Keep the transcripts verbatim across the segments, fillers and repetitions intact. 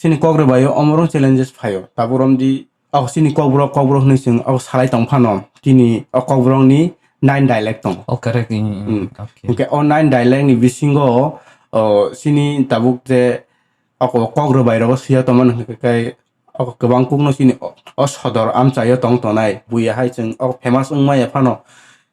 Chini kok rwbaio omorok challenges phaio. Tabuk romdi, o chini kokborok, kokborok hinwi chwng o salai tong phano, chini o kokborokni nine dialect tongo. Oh, correct. Mm, mm, mm. Hmm. Okay. Hwnkhe o nine dialect ni bisingo, o, chini tabuk je o kok rwbai rogo swiya tongmani hwnkhe kai o kwbang kukno chini o, o sodor amchaio tong tongnai. Buya hai chwng o famous wngmaya phano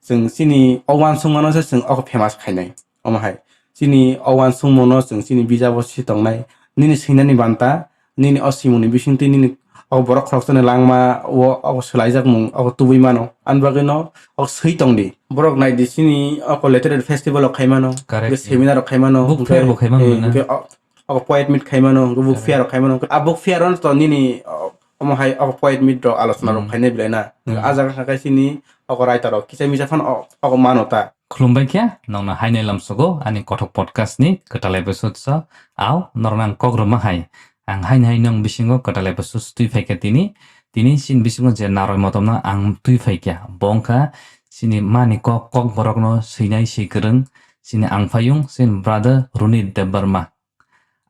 chwng chini o uansukmano se chwng o famous khainai. Omo hai, chini o uansukmano chwng chini bijabo si tongnai. Nini swinani banta, nini o simungni bisingtwi nini o borok khoroksani langma o, o swlaijakmung o tubui mano. Ani bagwino o swi tongdi. Borok naidi chini o literary festival rok khai mano, correct, hwnkhe seminar rok khai mano, book hwnkhe, fair bo khai mano eh, na. Hwnkhe o, o poet meet khai mano, hwnkhe book, correct, fair rok khai mano. A book fair ono to nini o, omo hai o poet meet rok alochona rok, hmm, khainai belai na. Hmm. A jaga kha khe chini o writer rok kisa misa phano o, o mano ta. Khulumbai khe, nongno hainai lamsogo ani kothok podcast ni kwtal episode o. Ao, norokno ang kok rwma hai. Ang haini hai nong bisingo kwtal episode twi phai kha tini. Tini chini bisingo je naroi motomno ang twi phai kha. Bo wngkha chini mani kok, kok borokno swinai swi kwrwng, chini angphayung, chini brother Runit Debbarma.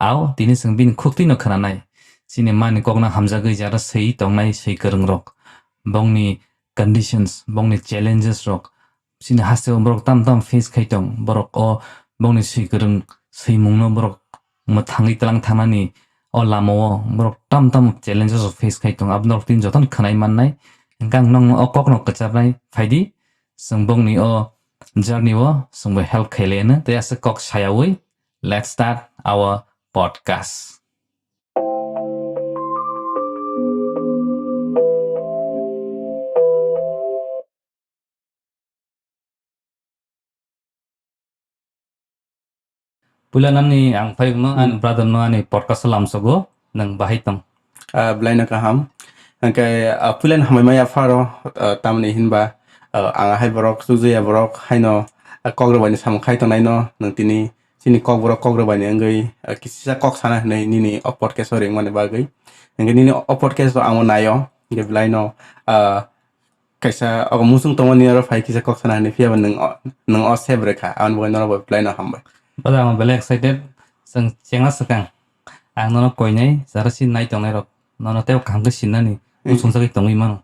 Ao, tini chwng bini khuktwino khwnanai. Chini mani kokno hamjagwi jara swi tongnai swi kwrwngrok. Bongni conditions, bongni challenges rok. Chini hasteo borok tam tam face khai tong. Borok o bongni swi kwrwng swimungno borok mwthangwi tlang thangnani o lamao borok tam tam challenges rok face khai tong. Abo norok tini jotono khwnai mannai. Hwnkhe ang nokno o kokno kwcharnai phaidi. Chwng bongni o journey o chwngbo help khailaiano. Tei aswk kok sayawi. Let's start our podcast. Puila nani ang phai wngno ani brother no ani podcast o lamsogo, nwng bahai tong? Ah, belai no kaham. Hwnkhe, ah, puila ni hambai maya pharo, ah, tamni hinba, ah, ang hai borok, chukjaya borok, haino, ah, kok rwbaini samung khai tongnai no, nwng tini chini kokborok kok rwbaini wngwi, ah, kisisa kok sana hinwi nini o podcast o ringmani bagwi. Hwnkhe nini o podcast o ang o naio, hwnkhe belai no, ah, kaisa ogo muchung tongmani oro phai kisa kok sana hinwi, phiyaba nwng o, nwng o save rwkha, aboni bagwi norok bo belai no hambai. Brother, ang belai excited. Chwng chengna swkang. Ang nono koinai, jara si nai tongnai rok. Nono tei kaham khe sinani, mm, muchung jagwi tongwi mano.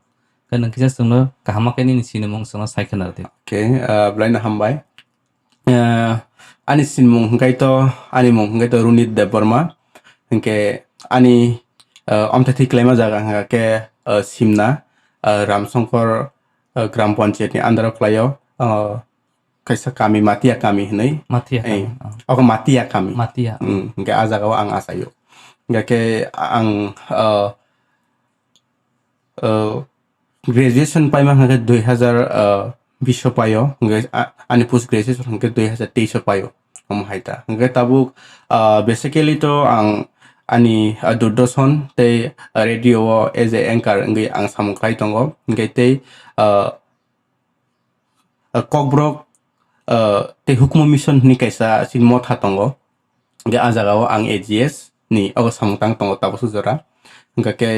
Khe nwng kisa chwngno kaham khe nini sinimung chwngno sai khna rwdi. Okay, ah, belai no hambai. Eh, ani sinimung hwnkhe to, ani mung hwnkhe to Runit Debbarma. Hwnkhe ani, eh, omthaithwi kwlaima jaga hwnkha khe, eh, Simna, eh, Ramsongkor, eh, Gram Panchayat ni under o kwlaio, eh, kaisa kami Matia kami hinwi. Matia kami, eh, oh. Ogo Matia kami. Matia, oh. Hmm, hwnkhe a jaga o ang achaio. Hwnkhe khe ang, eh, eh, graduation paima hwnkhe dui hazar, eh, bish o paio, hwnkhe a-, ani post graduation hwnkhe dui hazar teis o paio, omo hai ta. Hwnkhe tabuk, ah, basically to ang ani, ah, Doordarshan tei radio o as a anchor wngwi ang samung khlai tongo. Hwnkhe tei, ah, ah, Kokborok, ah, tei Hukumu Mission hwnwi kaisa chini motha tongo. Hwnkhe a jaga o ang A G S ni ogo samung tang tongo tabuk suk jora. Hwnkhe khe,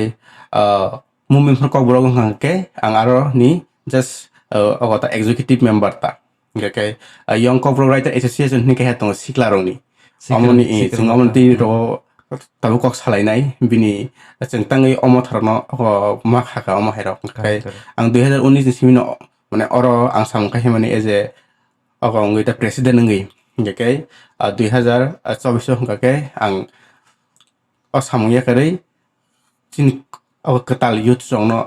ah, movement for Kokborok wngkha khe ang aro ni just, ah, ogo ta executive member ta. Hwnkhe khe, ah, Young Kokborok Writer Association hwnwi khe tongo sikla rokni. Sikla, omoni, eh, sikla chwng omoni rok. Tini rogo tabuk kok salainai bini chwng tangwi omo tharokno ogo ma kha kha omo hai rok. Hwnkhe correct, correct. Ang dui hazar unis ni simi no mane oro ang samung khai mani as a ogo wngwi ta president wngwi. Hwnkhe khe, ah, dui hazar chobbish o hwnkha khe ang o samung yakarwi chini o kwtal youth rokno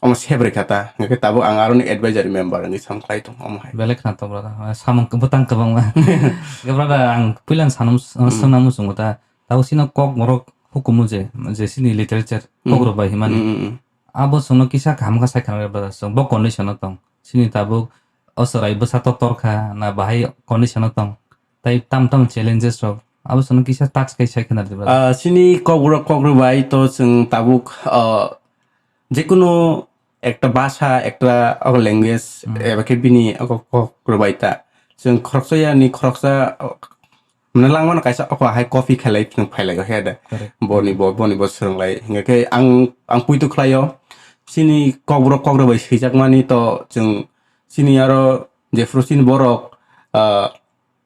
omo save rwkha ta, hwnkhe tabuk ang aroni advisory member wngwi samung khlai tongo omo hai. Belai khna tongo brother. Samung bwtang kwbangma. Hwnkhe brother, ang puila sanam, hmm, swngna muchungo ta. Tabuk chini Kokborok hukumu je, je chini literature, hmm, Kokborok bai himani. Hmm, hmm, hmm. Abo chwngno kisa kaham khe sai khna rw brother, chwng bo condition o tong. Chini tabuk o chwrai bwsa to tor kha, na bahai condition o tong. Tai tam tam challenges rok. Abo chwngno kisa touch khai sai khna rw brother. Ah, chini Kokborok, Kokborok bai to chwng tabuk, ah, jekunu ekta bhasha, ekta o language, hmm, eba khe bini o kok rwbai ta. Chwng khoroksa yani khoroksa, o, mane langmano kaisa oko hai copy khailai chwng phailai o he de. Correct. Boni bo, boni bo swrwnglai. Hingke khe ang, ang puitu khlaio. Chini Kokborok, Kokborok bai swijakmani to chwng chini aro jephru chini borok, ah,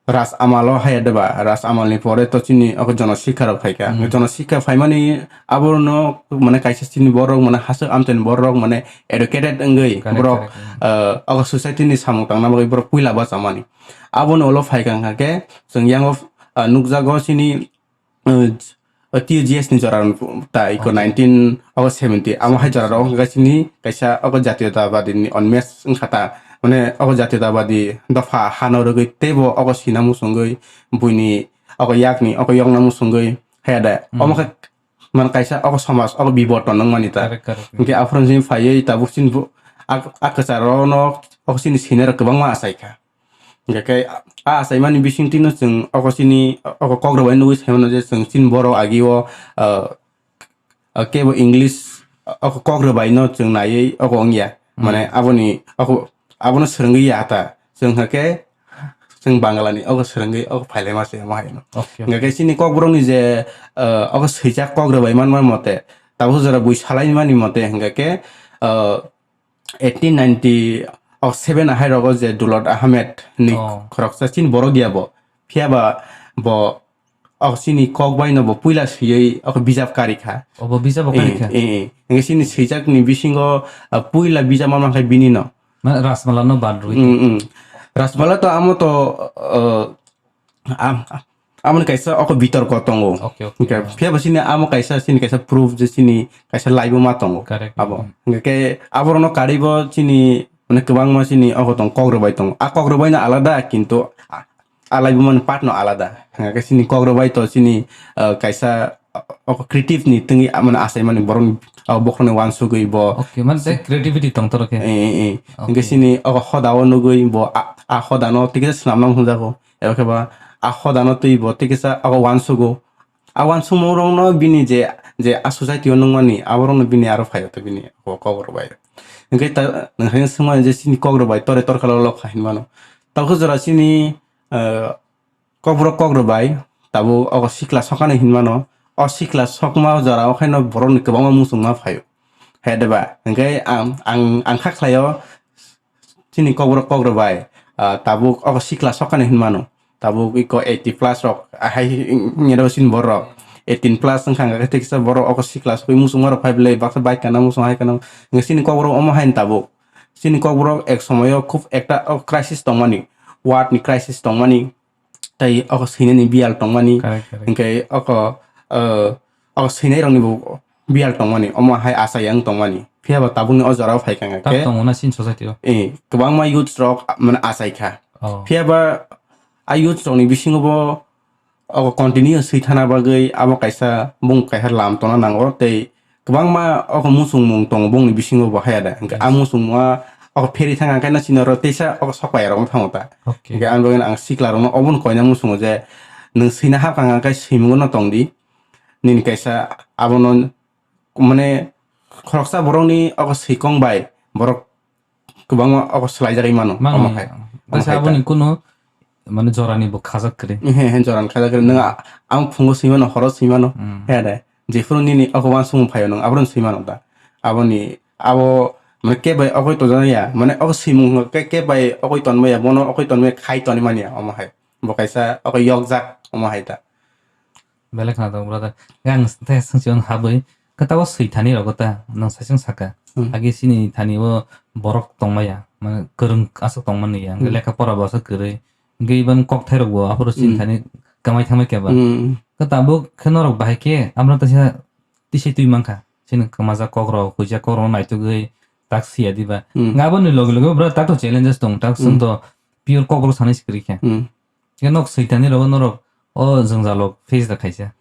Ras Amal o haya deba, Ras Amal ni pore to chini ogo Jono Sikha rok phaikha. Hmm. Jono Sikha phaimani abono mane kaisa chini borok mane hasuk amchaini borok mane educated wngwi Correct, borok, correct. Hmm. Ah, ogo society ni samung tangna bagwi borok puila bachamani. Aboni ulo phaikha hwnkha khe chwng yango, ah, nukjago chini, uh, T U G S ni jora ta iko Okay. nineteen ogo seventy. Amo hai jora rok wngkha chini kaisa ogo jatiyotabadi ni onmes wngkha ta. Mane ogo jatiyotabadi dopha hano rwgwi teibo ogo sina muchungwi buini ogo yakni ogo yokna muchungwi haya da. Hmm. Omo khe man kaisa ogo somaj ogo biborton wngmani ta. Correct, correct. Hwnkhe aphuru chini phaiwi tabuk chini bu-, a, a kwcharo no ogo chini senior kwbangma achaikha. Hingke khe a achaimani bisingtwino chwng oko chini, oko kok rwbai nugwi saimano je chwng chini borok agio, ah, ah, kebo English, ah, oko kok rwbaino chwng naiwi oko wngya. Hmm. Mane aboni oko, abono swrwngwi ya ta. Chwng hake chwng Bangalani oko swrwngwi oko phailaima se omo haino. Okay, okay. Hingke khe chini kokborokni je, ah, oko swijak kok rwbai manma mote, tabuk jora bui salaimani mote hingke khe, ah, eighteen ninety o seven ahai rogo je Dulot Ahmed ni Oh. khoroksa chini borok ya bo. Phiya ba bo o chini kok bai no bo puila siyoi o bijap kari kha. Obo bijap o kari kha? Eh, eh. Nge chini swijak ni bisingo, ah, puila bijap ma mankha bini no. Mane Rasmala no bad rwi. Mm, mm. Rasmala to amo to, ah, Am-, amoni kaisa oko bitorko tongo. Okay, okay. Hingke phiya bo chini amo kaisa, chini kaisa proof je chini kaisa laibo ma tongo. Correct. Abo. Mm. Hingke aborokno karibo chini, mane, kwbangma chini oko tong, kok rwbai tongo. A kok rwbaino alada, kintu a, a laibo mani part no alada. Hingke chini kok rwbai to chini, ah, kaisa, ah, oko creative ni tongwi, ah, mane, achaimani borokni, ah, bokhorokni uansugwi bo. Okay, mane, tei creativity tong toro khe. Eh, eh, eh. Hingke Okay. chini oko hoda o nugwi bo, a, a hoda no tikhe swnamnang hwnjago. Eba khe ba a hodano twi bo tei kisa abo uansukgo. A uansukmung rokno bini je, je a society o nungmani, aborokno bini aro phaio tei bini abo kok rwbaio. Hingke ta, nwng hai swngmani je chini kok rwbai tore torkalo lok kha hinmano. Tabuk jora chini, eh, kokborok kok rwbai, tabuk ogo sikla sokani hinmano. O sikla sokma jora o khaino borokni kwbangma muchungma phaio. Hai deba, hingke ang, ang, ang kha khlaio, Chini kokborok kok rwbai, ah, tabuk ogo sikla sokani hinmano. Tabuk iko eighty plus rok, ahai nirok chini borok. Eighteen plus wngkha hingkha khe tei kisa borok ogo sikla sokwi muchungma rok phai belai baksa bike kana muchung hai kana. Hingkhe chini kokborok omo hai tabuk. Chini kokborok ek somoyo khub ekta o crisis tongmani. Ward ni crisis tongmani. Tei oko swinani biyal tongmani. Correct, correct. Hingke oko, eh, oko swinai rokni bo biyal tongmani, omo hai achai ang tongmani. Phiya ba tabukni o jora o phai kha Tak khe, tongo na chini society o? Eh, kwbangma youths rok, mane, achai kha. Oh. Phiya ba a youths rokni bisingo bo oko continue swi thana bagwi abo kaisa bung kaisa lam tongna nango tei kwbangma oko muchungmung tongo bongni bisingo bo haya da. Hingke a Yes. muchungma oko pheri thang ang khe na chini oro teisa oko sok paiya rok wng thango ta. Okay. Hingke ang bagwi ang sikla rokno obono koina muchungo je nwng swina hapkha hingke swimungo no tong di. Nini kaisa abono mane khoroksa borokni oko swikong bai borok kwbangma abo swlaijagwi mano, Mano omo ya. Hai. Omo Tasa hai ta. Aboni kuno, mane, jorani bo khajak kwrwi. He, he, jorani khajak kwrwi. Nwng a-, ang phungo swi mano, horo swi mano. Hmm. He de. Jephuru nini abo uansukmung phaio nwng abono swi mano da. Aboni, abo, mane, kebo abo tongjakya. Mane, abo swimung ke, kebo abo tonmaya, bono abo tonmaya khai tonwi manya, omo hai. Bo kaisa abo yokjak, omo hai ta. Belai khna tongo, brother. Yang tei swngchung habwi, khe tabuk swi thani rogo ta, nwng saichung saka. Hmm. Agi chini thani o borok tongmaya, mane kwrwng aswk tongmani ya, Hmm. lekha pora bo aswk kwrwi. Hingke iban kokthai rok bo aphuru chini Hmm. thani kwmai thangmai khe ba. Hmm. Khe tabuk khe norok bahai khe, amra taisa tisai twi mankha. Chini kwmajak kokrok, huijak kokrok naitugwi tak siya diba. Hmm. Hingke aboni loge loge bwrok tak to challenges tong, tak Hmm. chwng to pure kokrok sanai se kwrwi khe. Hmm. Khe nok Soitani rogo norok o jwngjalo face da khaisa?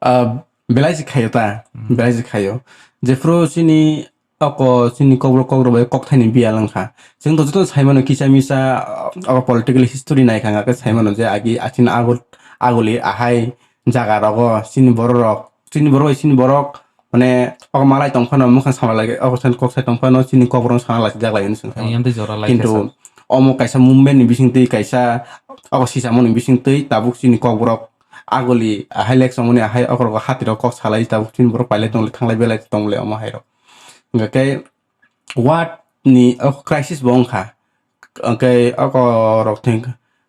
Ah, belai se khaio ta, Hmm. belai se khaio. Jephru chini oko chini kokborok kokborok bai kokthaini biyal wngkha. Chwng to joto sai mano kisa misa, ah, oko political history nai kha, hwnkhe sai mano je agi, ah, chini agul, aguli ahai jaga rogo chini borok rok, chini borok bai chini borok, mane, oko malai tong phano, mwkhang sama lai, oko sen kok sai tong phano, chini kokborok sana lai jak lai hinwi swngkha. Ayang tei jora lai Kintu khe sa. Omo kaisa movement ni bising twi kaisa, oko sisamo ni bising twi tabuk chini kokborok aguli ahai lek chongmani ahai okorok hatiro kok salai tabuk chini borok pailai tongli thanglai belai tongle omo hairok. Hingkhe ward ni oko crisis bo wngkha. Hingkhe oko rok thing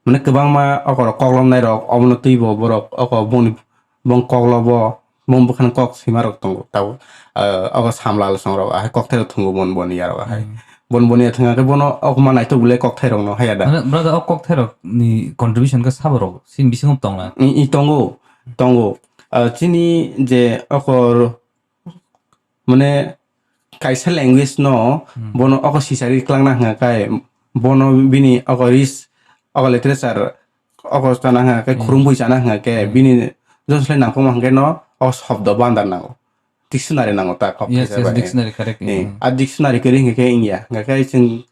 Mane kwbangma okorok koklomnai rok omono twibo borok oko bongni bong koklobo bong bwkhani kok swima rok tongo tabuk, ah, ogo samlal songrok ahai kokthai rok thungo bon bon yarok ahai. Hmm. Bon bon ya thwngya khe bono okma naitok bwlai kokthai rokno haya da. Mane brother, o kokthai rok ni contribution khe sabo rok sini bisingo tongo na? I, i tongo, tongo. Ah, chini je okor mane kaisa language no Hmm. bono oko sisari klangna hwnga kai bono bini oko ris oko literature oko chana hwnga kai Hmm. khurumui chana hwnga kai Hmm. bini joslai nangkukma hwnga kai no o shobdo bandar nango, dictionary nango ta kok Yes, kaisa yes, bai. Dictionary, correct. Eh, Hmm. a dictionary kwrwi hwnga kai wngya hwnga kai chwng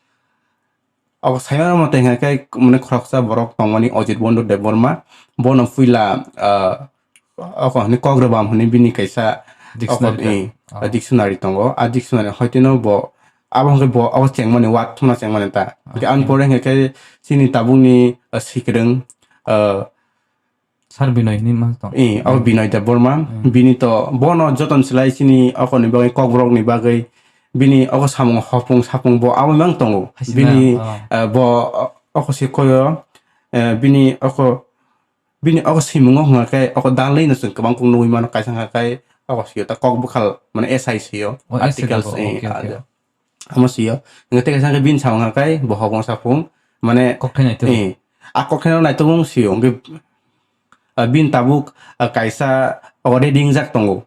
Abo saimano mate hwnka khe, mane, khoroksa borok tongmani Ajit Bandhu Debbarma. Bono puila, ah, oko hwnwi Kok Rebam hwnwi bini kaisa Dictionary oko, ta? Eh, Oh. Dictionary tongo. A dictionary hoiteno bo, abo hwnkhai bo abo chengmani, word thumna chengmani ta. Hwnkhe Okay. Ang pore hwnka khe chini tabukni, ah, sikrwng, ah, Sir Binoy hinwi ma tong. Eh, abo Binoy Debbarma, Hmm. bini to bono joton silai chini okoni bagwi, Kokborokni bagwi, bini oko samung hopung sapung bo abo mang tongo. Haisina, Bini, oh. Eh, bo, o-, oko se koyo, eh, bini oko, bini oko simungo hwnka khe oko dalwi no chwng kwbang kuk nugwi mano, kaisa hwnka khe oko sio ta kok bwkhal, mane, S I sio, Oh, S I articles, tongo. Eh, Okay, okay. Amo sio. Hingke tei kaisa khe bini samung hwnka khe bo hopung sapung, mane, Kokthai naitugwi. Eh, a kokthai no naitugwi sio. Hingke, ah, bini tabuk, ah, kaisa o ready wngjak tongo.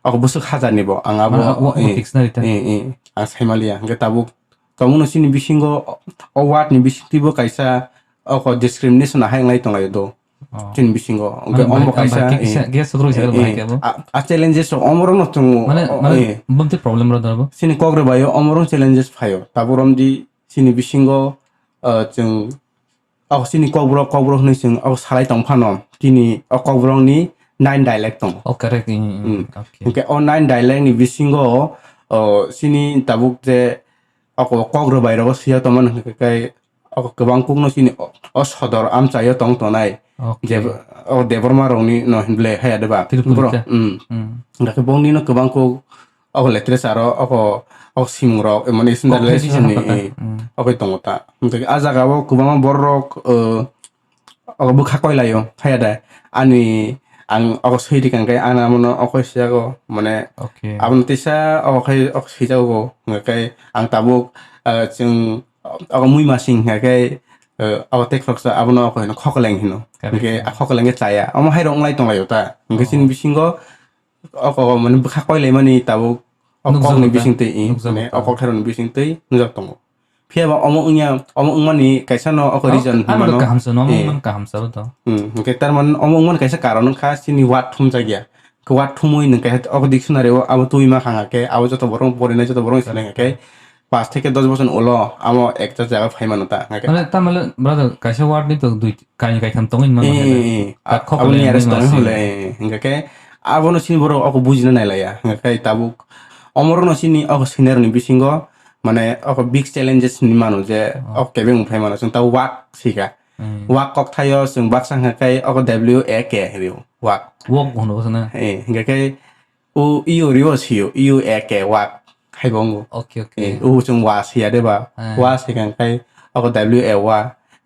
O bwswk hajar ni bo. Ang abo, Mane, o, o eh, dictionary ta? Eh, eh, ang saimaliya. Hingke tabuk tongmung no chini bisingo o word ni bisingtwi bo kaisa oko discrimination ahai wnglai tonglaio do. Oh. Chini bisingo. Hingke Mane omo bahai, kaisa, bahai khe kisa, eh, kisa sukrui sakha eh, bahai eh, khe bo. A, a challenges rok omo rok no tongo. Mane, o, mane eh. Bumtwi problem rok doro bo? Chini Kok Rebam o omo rok challenges phaio. Tabuk romdi chini bisingo, ah, chwng, o chini Kokborok, Kokborok hwnwi chwng o salai tong phano. Chini o Kokborok ni nine dialect tongo. Oh, correct. Mm, mm, Hmm. Okay. Hingke o nine dialect ni bisingo, o, chini tabuk je oko Kok Rebam rogo swiya tongmani hwnkhe kai oko kwbang kukno chini o, o sodor amchaio tong tonai. Okay. Je o Debbarma rokni no hinble haya deba. Tripuri Bro, ta? Hmm. Hmm. Hingke bongni no kwbang kuk oko literature o oko, oko simung rok, mane, Kok standardization ni, tradition ni, pata. Hmm. Oko tongo ta. Hingke a jaga o kwbangma borok, eh, Ogo bwkha koilaio, haya da. Ani, ang ogo swi rikha hwnkhe, ani amono ogo swijago, mane, Okay. Abono tisa ogo khai ogo swijago, hwnkhe ang tabuk, ah, chwng ogo mui masing hwnkhe, ah, ogo tei khoroksa abono ogo hino khokleng hino. Correct. Hwnkhe a khokleng khe chaya. Omo hai rok wnglai tonglaio ta. Hwnkhe Oh. Chini bisingo ogo mane bwkha koilaimani tabuk o Nukjago kokni ta? Bisingtwi, i, Nukjago mane ta? O koktharokni bisingtwi nukjak tongo. Phiya ba omo wngya, omo wngmani kaisa no oko Oh, reason ano hwnmano. Kaham sa, no, omo Eh. Wngmani kaham sa to. Hmm, hwnkhe tar mane omo wngmani kaisa karon wngkha chini word thumjak ya. Khe word thumwi nwng kaisa oko dictionary o abo twi ma khang khe abo joto borok porinai joto borok Okay. Sinai khe paanch theke dos bochor ni ulo amo ekta jaga phai mano ta. Hwnkhe Mane, ta mane, brother, kaisa word ni to dui, kainwi kaitham tongwi mano Eh, hai da. Eh, eh. Ta A-, khok abo le ni arrest wngwi tongwi ma hole, si. Eh, hwnkhe khe abono chini borok oko bujina nailaiya. Hwnkhe khe tabuk omorokno chini oko senior ni bisingo, mane, oko big challenges hinwi mano je, Oh. Oko kebeng phai mano, chwng tabuk word swikha. Hmm. Word kokthaio chwng baksa hwnkhe khe oko W A K hinwi word. Wok hwno bwsano? Eh, hwnkhe khe o U rio sio, U A K, wok. Hai bo wngo. Okay, okay. Eh, o chwng wa siya de ba? Eh. Wa sikha hwnkhe oko W A wa,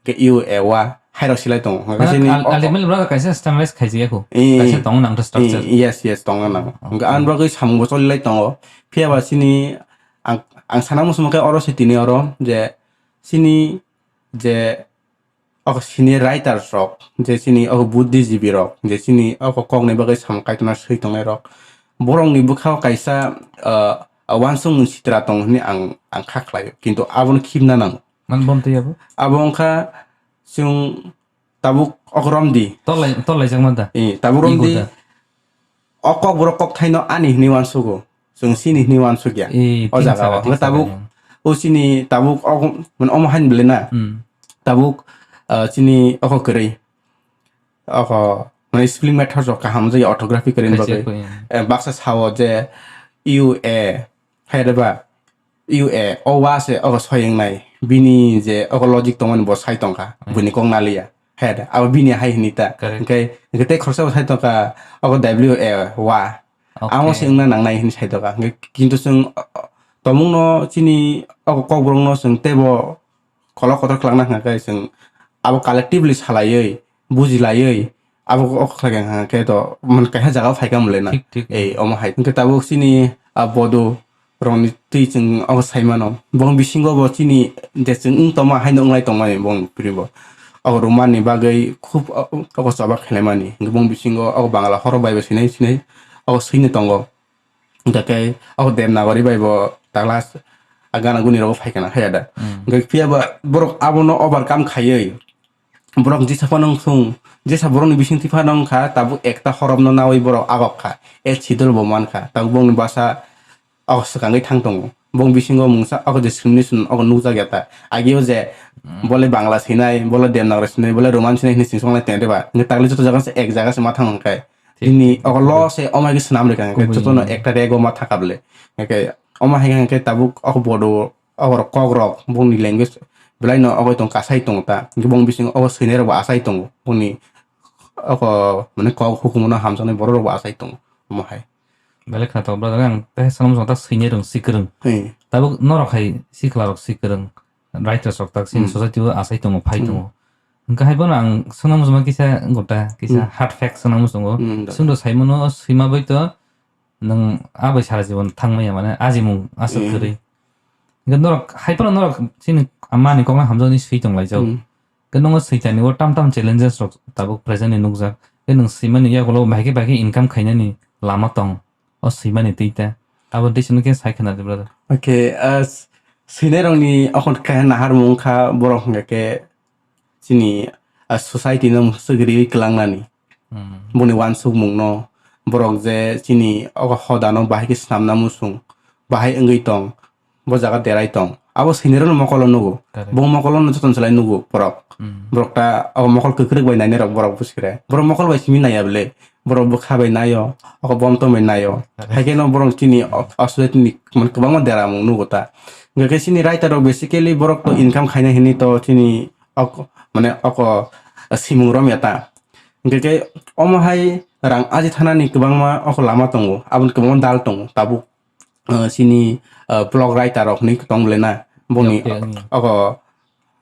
hwnkhe U A wa, hai rok silai tongo. Hwnkhe Mane chini al-, oko ultimately bro kaisa standardize khaijak ya kho. Eh, Kaisa tongo nang to structure. Eh, yes, yes, tongo nang. Okay. Hwnkhe ang bagwi samung bo cholilai tongo. Phiya ba chini ang, ang sana muchung khe oro se tini oro je chini je oko sini writers rok, je chini oko buddhijibi rok, je chini oko kokni bagwi samung kaitorna swi tongnai rok, borokni bwkhao kaisa, ah, uansukmung sitra tong hwnwi ang, ang kha khlaio, kintu abono khibna nango. Man bom twi abo? Abo wngkha chwng tabuk oko romdi. Tolai-, tolaijakma da? Eh, tabuk romdi. Ego da? O kokborok kokthaino ani hinwi uansugo, chwng chini hinwi uansukya. Eh, O jagao. Hwnkhe tabuk, o chini tabuk o, mane, omo haino belai na. Hmm. Tabuk, ah, chini oko kwrwi. Oko, mane, spelling method rok kaham wngjakya orthography kwrwini bagwi. Khaisa ko, eh. Eh, baksa sao je U A, hai da ba? U A, o wa se ogo soi wngnai. Bini je ogo logic tongmani bo sai tongkha. Hmm. Buini kok naliya. He da, abo bini hai hini ta. Correct. Hwnkhe, hwnkhe tei khoroksa bo sai tongkha, ogo W A wa. Okay. Amo se wngna nangnai hini sai tongkha. Hwnkhe kintu chwng, o, o, tomungno chini ogo kokborokno chwng teibo kolok kotor kwlangna hwnkha khe chwng abo collectively salaiwi, bujilaiwi, abo o khlai kha khe to, man, kaisa jaga o phai kha mole na. Thik, thik. Ei, omo hai. Hwnkhe tabuk chini, ah, bodo rokni twi chwng ogo sai mano. Bong bisingo bo chini je chwng wng tongma haino wnglai tongmani bong piri bo. Ogo rwmani bagwi khub o-, ogo choba khlaimani. Hwnkhe bong bisingo ogo Bangla horok bai bo sinai sinai ogo swino tongo. Hwnkhe khe ogo Devanagari bai bo tagla s-, a gana guni rogo phai kana haya da. Hmm. Hwnkhe phiya ba borok abono overcome khaiwi borok jesa phano wng thung, jesa borokni bisingtwi phano wng kha, tabuk ekta horokno nawi borok agok kha, e sidol bo man kha, tabuk bongni bwsa o swkangwi thang tongo. Bong bisingo mungsa o discrimination o nukjak ya ta. Agio je bole Bangla sinai, bole Devanagari sinai, bole Roman sinai hinwi singsa wnglai tong de ba. Hwnkhe takle joto jaga se ek jaga se ma thang hwnkhe. Thik, bini thik, ogo thik. Lo se omai khe swnam rwkha hwnkhe jotono ekta rego ma thaka bole. Hwnkhe omo hai khe tabuk o bodo o rok kok rok bongni language belai no ogo tong kasai tong ta. Hwnkhe bong bisingo ogo swinai rok bo asai tongo. Bongni ogo mane kok hukumu no hamjaknai borok rok bo asai tongo. Omo hai. Belai khna tongo brother, ang tei swnam song ta swinai rwng si kwrwng. He. Tabuk norok hai sikla rok si kwrwng, writers rok tak sini Hmm. society o asai tongo, phai Hmm. tongo. Hwnkhe hai bono ang swnam song kisa gota, kisa Hmm. hard fact swnam songo. Hmm, da. Swngdo saimano swima bai to nwng abai sara jibon thangmaya mane ajimung aswk Hmm. kwrwi. Hwnkhe norok hai phano norok chini mani kokno hamjakni swi tong laijak. Hmm. Khe nwngo switani o tam tam challenges rok tabuk present ni nukjak. Khe nwng swimani yagulo bahai khe bahai khe income khainani lama tong. O swimani twi ta. Abo tei simi khe sai khna di brother. Okay, ah, s-, swinai rokni okhon khe nahar mung kha borok hwnkha khe chini, ah, society no mwswk riwi kwlangnani. Hmm. Boni wansukmungno borok je chini ogo hodano bahai khe swnamna muchung, bahai wngwi tong, bo jaga derai tong. Abo swinai rokno mokolo nugo. Correct. Bo mokolo no jotono selai nugo borok. Hmm. Borok ta ogo mokol kwkrwk bai nainai rok borok buskre. Borok mokol bai simi naiya bwle. Borok bwkha bai naio, ogo bom tong bai naio. Correct. Hai khe no borok chini o-, o society ni man kwbangma deramung nugo ta. Hwnkhe chini writer rok basically borok to income khaina hinwi to chini ok-, mane oko simung romya ta. Hwnkhe khe omo hai rang aji thanani kwbangma oko lama tongo, aboni kwbangma dal tongo tabuk. Ah, chini, ah, blog writer rok hinwi tong bole na boni Yok, yok, yok. Ogo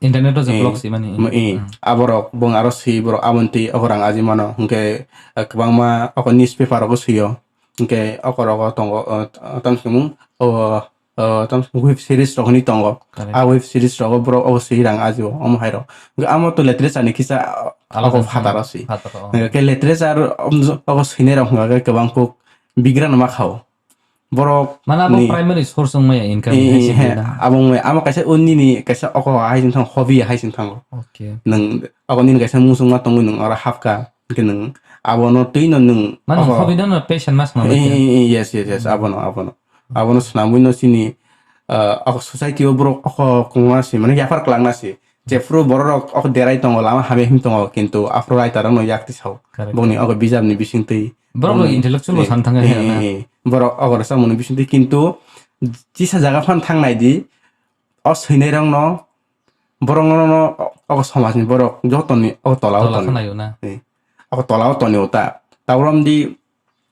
Internet o je eh, blog simani. Mo-, eh, Hmm. Aborok bong aro si borok aboni twi ogo rang aji mano hwnkhe, ah, kwbangma oko newspaper rogo sio hwnkhe oko rogo tongo, ah, tam simung o ah, tam web series rok hinwi tongo. Correct. A web series rogo borok ogo swi rang ajio, omo hai rok. Hwnkhe amo to literature ni kisa, ah, Alada ogo phataro si. Phataro, oh. Hwnkhe literature, um, ogo swinai rok hwnkha khe kwbang kuk bigra no ma khao. Borok Mana abo ni primary source wng maya income ni hai se eh, bina. Abo wng maya, amo kaisa unni ni kaisa ogo hai sing thang, hobby hai sing thango. Okay. Nwng ogo nini kaisa muchungma tongwi nwng oro hapkha, hwnkhe nwng abono twi no nwng Mano ogo hobby no, no passion mas ma Eh, bai khe. Eh, eh, yes, yes, yes, abono, abono. Abono swnamwi no chini, ah, o society o borok o kongma si, mane yaphar kwlangna si. Jephru borok rok o derai tongo, lama hamya him tongo, kintu aphuru writer rok no yak tisao. Correct. Boni o bijap ni bising twi. Borok rok boni, intellectual bo eh, san thang eh, khe na. Eh, eh. Borok o rwchapmung ni bising twi, kintu chisa jaga phan thang nai di, o swinai rok no, borok no, no, o somaj ni borok joto ni o tola o Tola toni. Khna yo na. Eh. O tola o toni o ta. Tabuk di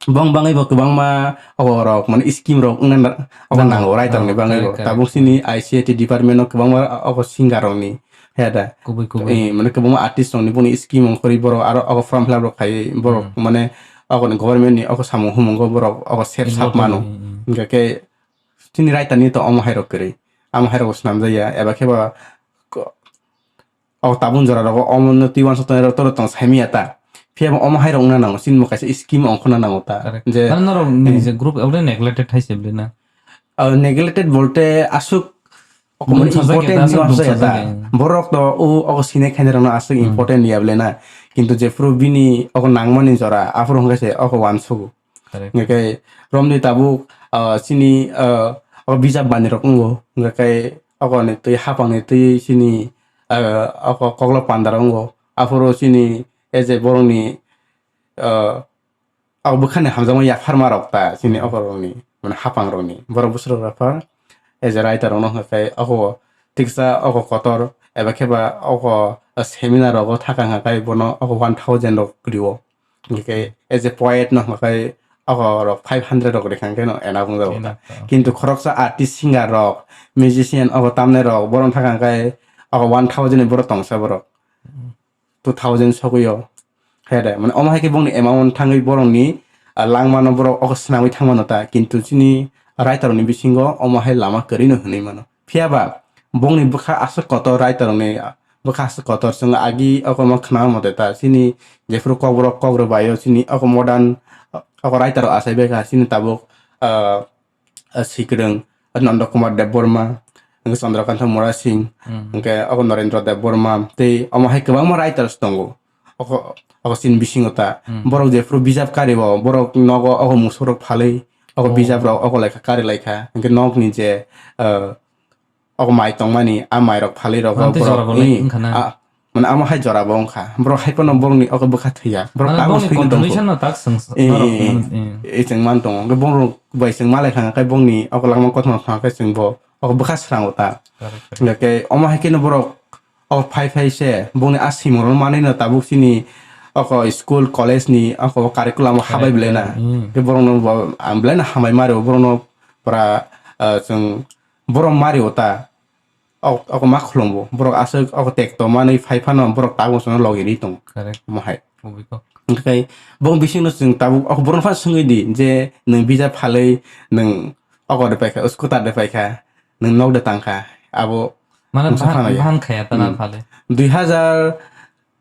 Bong bangwi bo kwbangma ogo rok, mane, scheme rok wngna, ogo Nango. Nango, writer ni bangwi bo. Correct, correct. Tabuk sini I C I T department o kwbangma ogo singer rok ni, he da. Kubui, kubui. Eh, mane, kwbangma artist rok ni boni scheme ongkhorwi borok aro ogo form fill up rok khai borok, Hmm. mane, ogo ni government ni ogo samung humung o borok ogo sep Involve sap mano. Wngwi, hmm, hmm. Hingkha khe chini writer ni to omo hai rok kwrwi. Amo hai rok bo swnam jakya, eba khe ba ko-, O tabun jora rogo omo no twi uansuk tongnai rok toro tong saimanya ta. Phiya bo omo hai rok wngna nango, chini bo kaisa scheme ongkhorna nango ta. Correct. Je, mane norok ni eh, je group already neglected hai se bwlwi na. O neglected bolte aswk Mung important sajak ya ta, important aswk no duk sajak ya ta. Sajak ya. Borok to o ogo sinai khainai rok no aswk Hmm. important ya bwlwi na. Kintu jephru bini ogo nangmani jora, aphuru hwnkhe se ogo uansugo. Correct. Hingkhe romni tabuk, ah, chini, ah, o bijap bani rok wngo. Hingkhe ogo ni twi hapang ni twi chini, ah, ogo koklop panda rok wngo. Aphuru chini e je borok ni, ah, o bwkhani hamjakma yapharma rok ta chini ogo rok ni, mane hapang rok ni. Borok bwswk rok raphar, e je writer rok no hingkhe ogo tiksa ogo kotor eba khe ba ogo seminar rogo thaka hingkhe bono ogo one thousand rok kwrwi o. Hingkhe as a poet no hwnkhe ogo rok five hundred rok rikha hwnkhe no enough wngjago ta. Enough, oh. Kintu khoroksa artist singer rok, musician ogo tamnai rok borok thaka hwnkhe ogo one thousand ni borok tongsa borok. Hmm. two thousand sogwi o. Hede, mane omo hai khe bongni amount thangwi borokni, ah, langmano borok ogo swnamwi thangmano ta, kintu chini writer rokni bisingo omo hai lama kwrwino hwnwi mano. Phiyaba bongni bwkha aswk kotor writer rokni, ah, bwkha aswk kotor chwng agi ogo ma khna mate ta, chini jephuru kokborok kokrwbaio chini ogo modern, ah, ogo writer rok achai bai kha chini tabuk, ah, ah, Sikrwng, Nanda Kumar Debbarma, hwnkhe Chandrakanta Murasing, Hmm. hwnkhe ogo Narendra Debbarma, tei omo hai kwbangma writers tongo. Ogo, ogo chini bisingo ta. Hmm. Borok jephuru bijap kari o, borok nogo ogo musurok phalwi, ogo Oh. bijap rok ogo lekha kari laikha. Hwnkhe nokni je, ah, ogo mai tongmani, a mai rok phalwi rogo Mane tei borok, jora bo lai eh, wngkha na? ah, mane amo hai jora bo wngkha. Borok hai phano borokni ogo bwkha thwiya. Borok Mane tabuk bongni swi tongkho. contribution no tak swng Eh, norok eh, eh. mane, eh. Eh, chwng man tongo. Hwnkhe borok bai chwng malai kha khe bongni ogo langma kothoma kha khe chwng bo ogo bwkha srango ta. Correct, correct. Hwnkhe omo hai kheno borok ogo phai phai se bongni a simung rok manwi no tabuk chini ogo school college ni ogo curriculum o Correct, habai belai na. correct. Hmm. Hwnkhe borok no bo ang belai no hambai mari o borok no pura, ah, chwng borok mari o ta. Ok, ok, ma khulumbo. Borok aswk ok tekto manwi phai phano borok tabuk chwngno logi ri tongo. Correct. Omo hai. Obiko. Hwnkhe bong bisingno chwng tabuk ok borokno phano swngwi di je nwng bijap phalwi nwng ok de paikha, scooter de paikha, nwng nok de tangkha. Abo Mane mungsa bahan, phano ya. bahan khaya ta na Hmm. phale. Dui hazar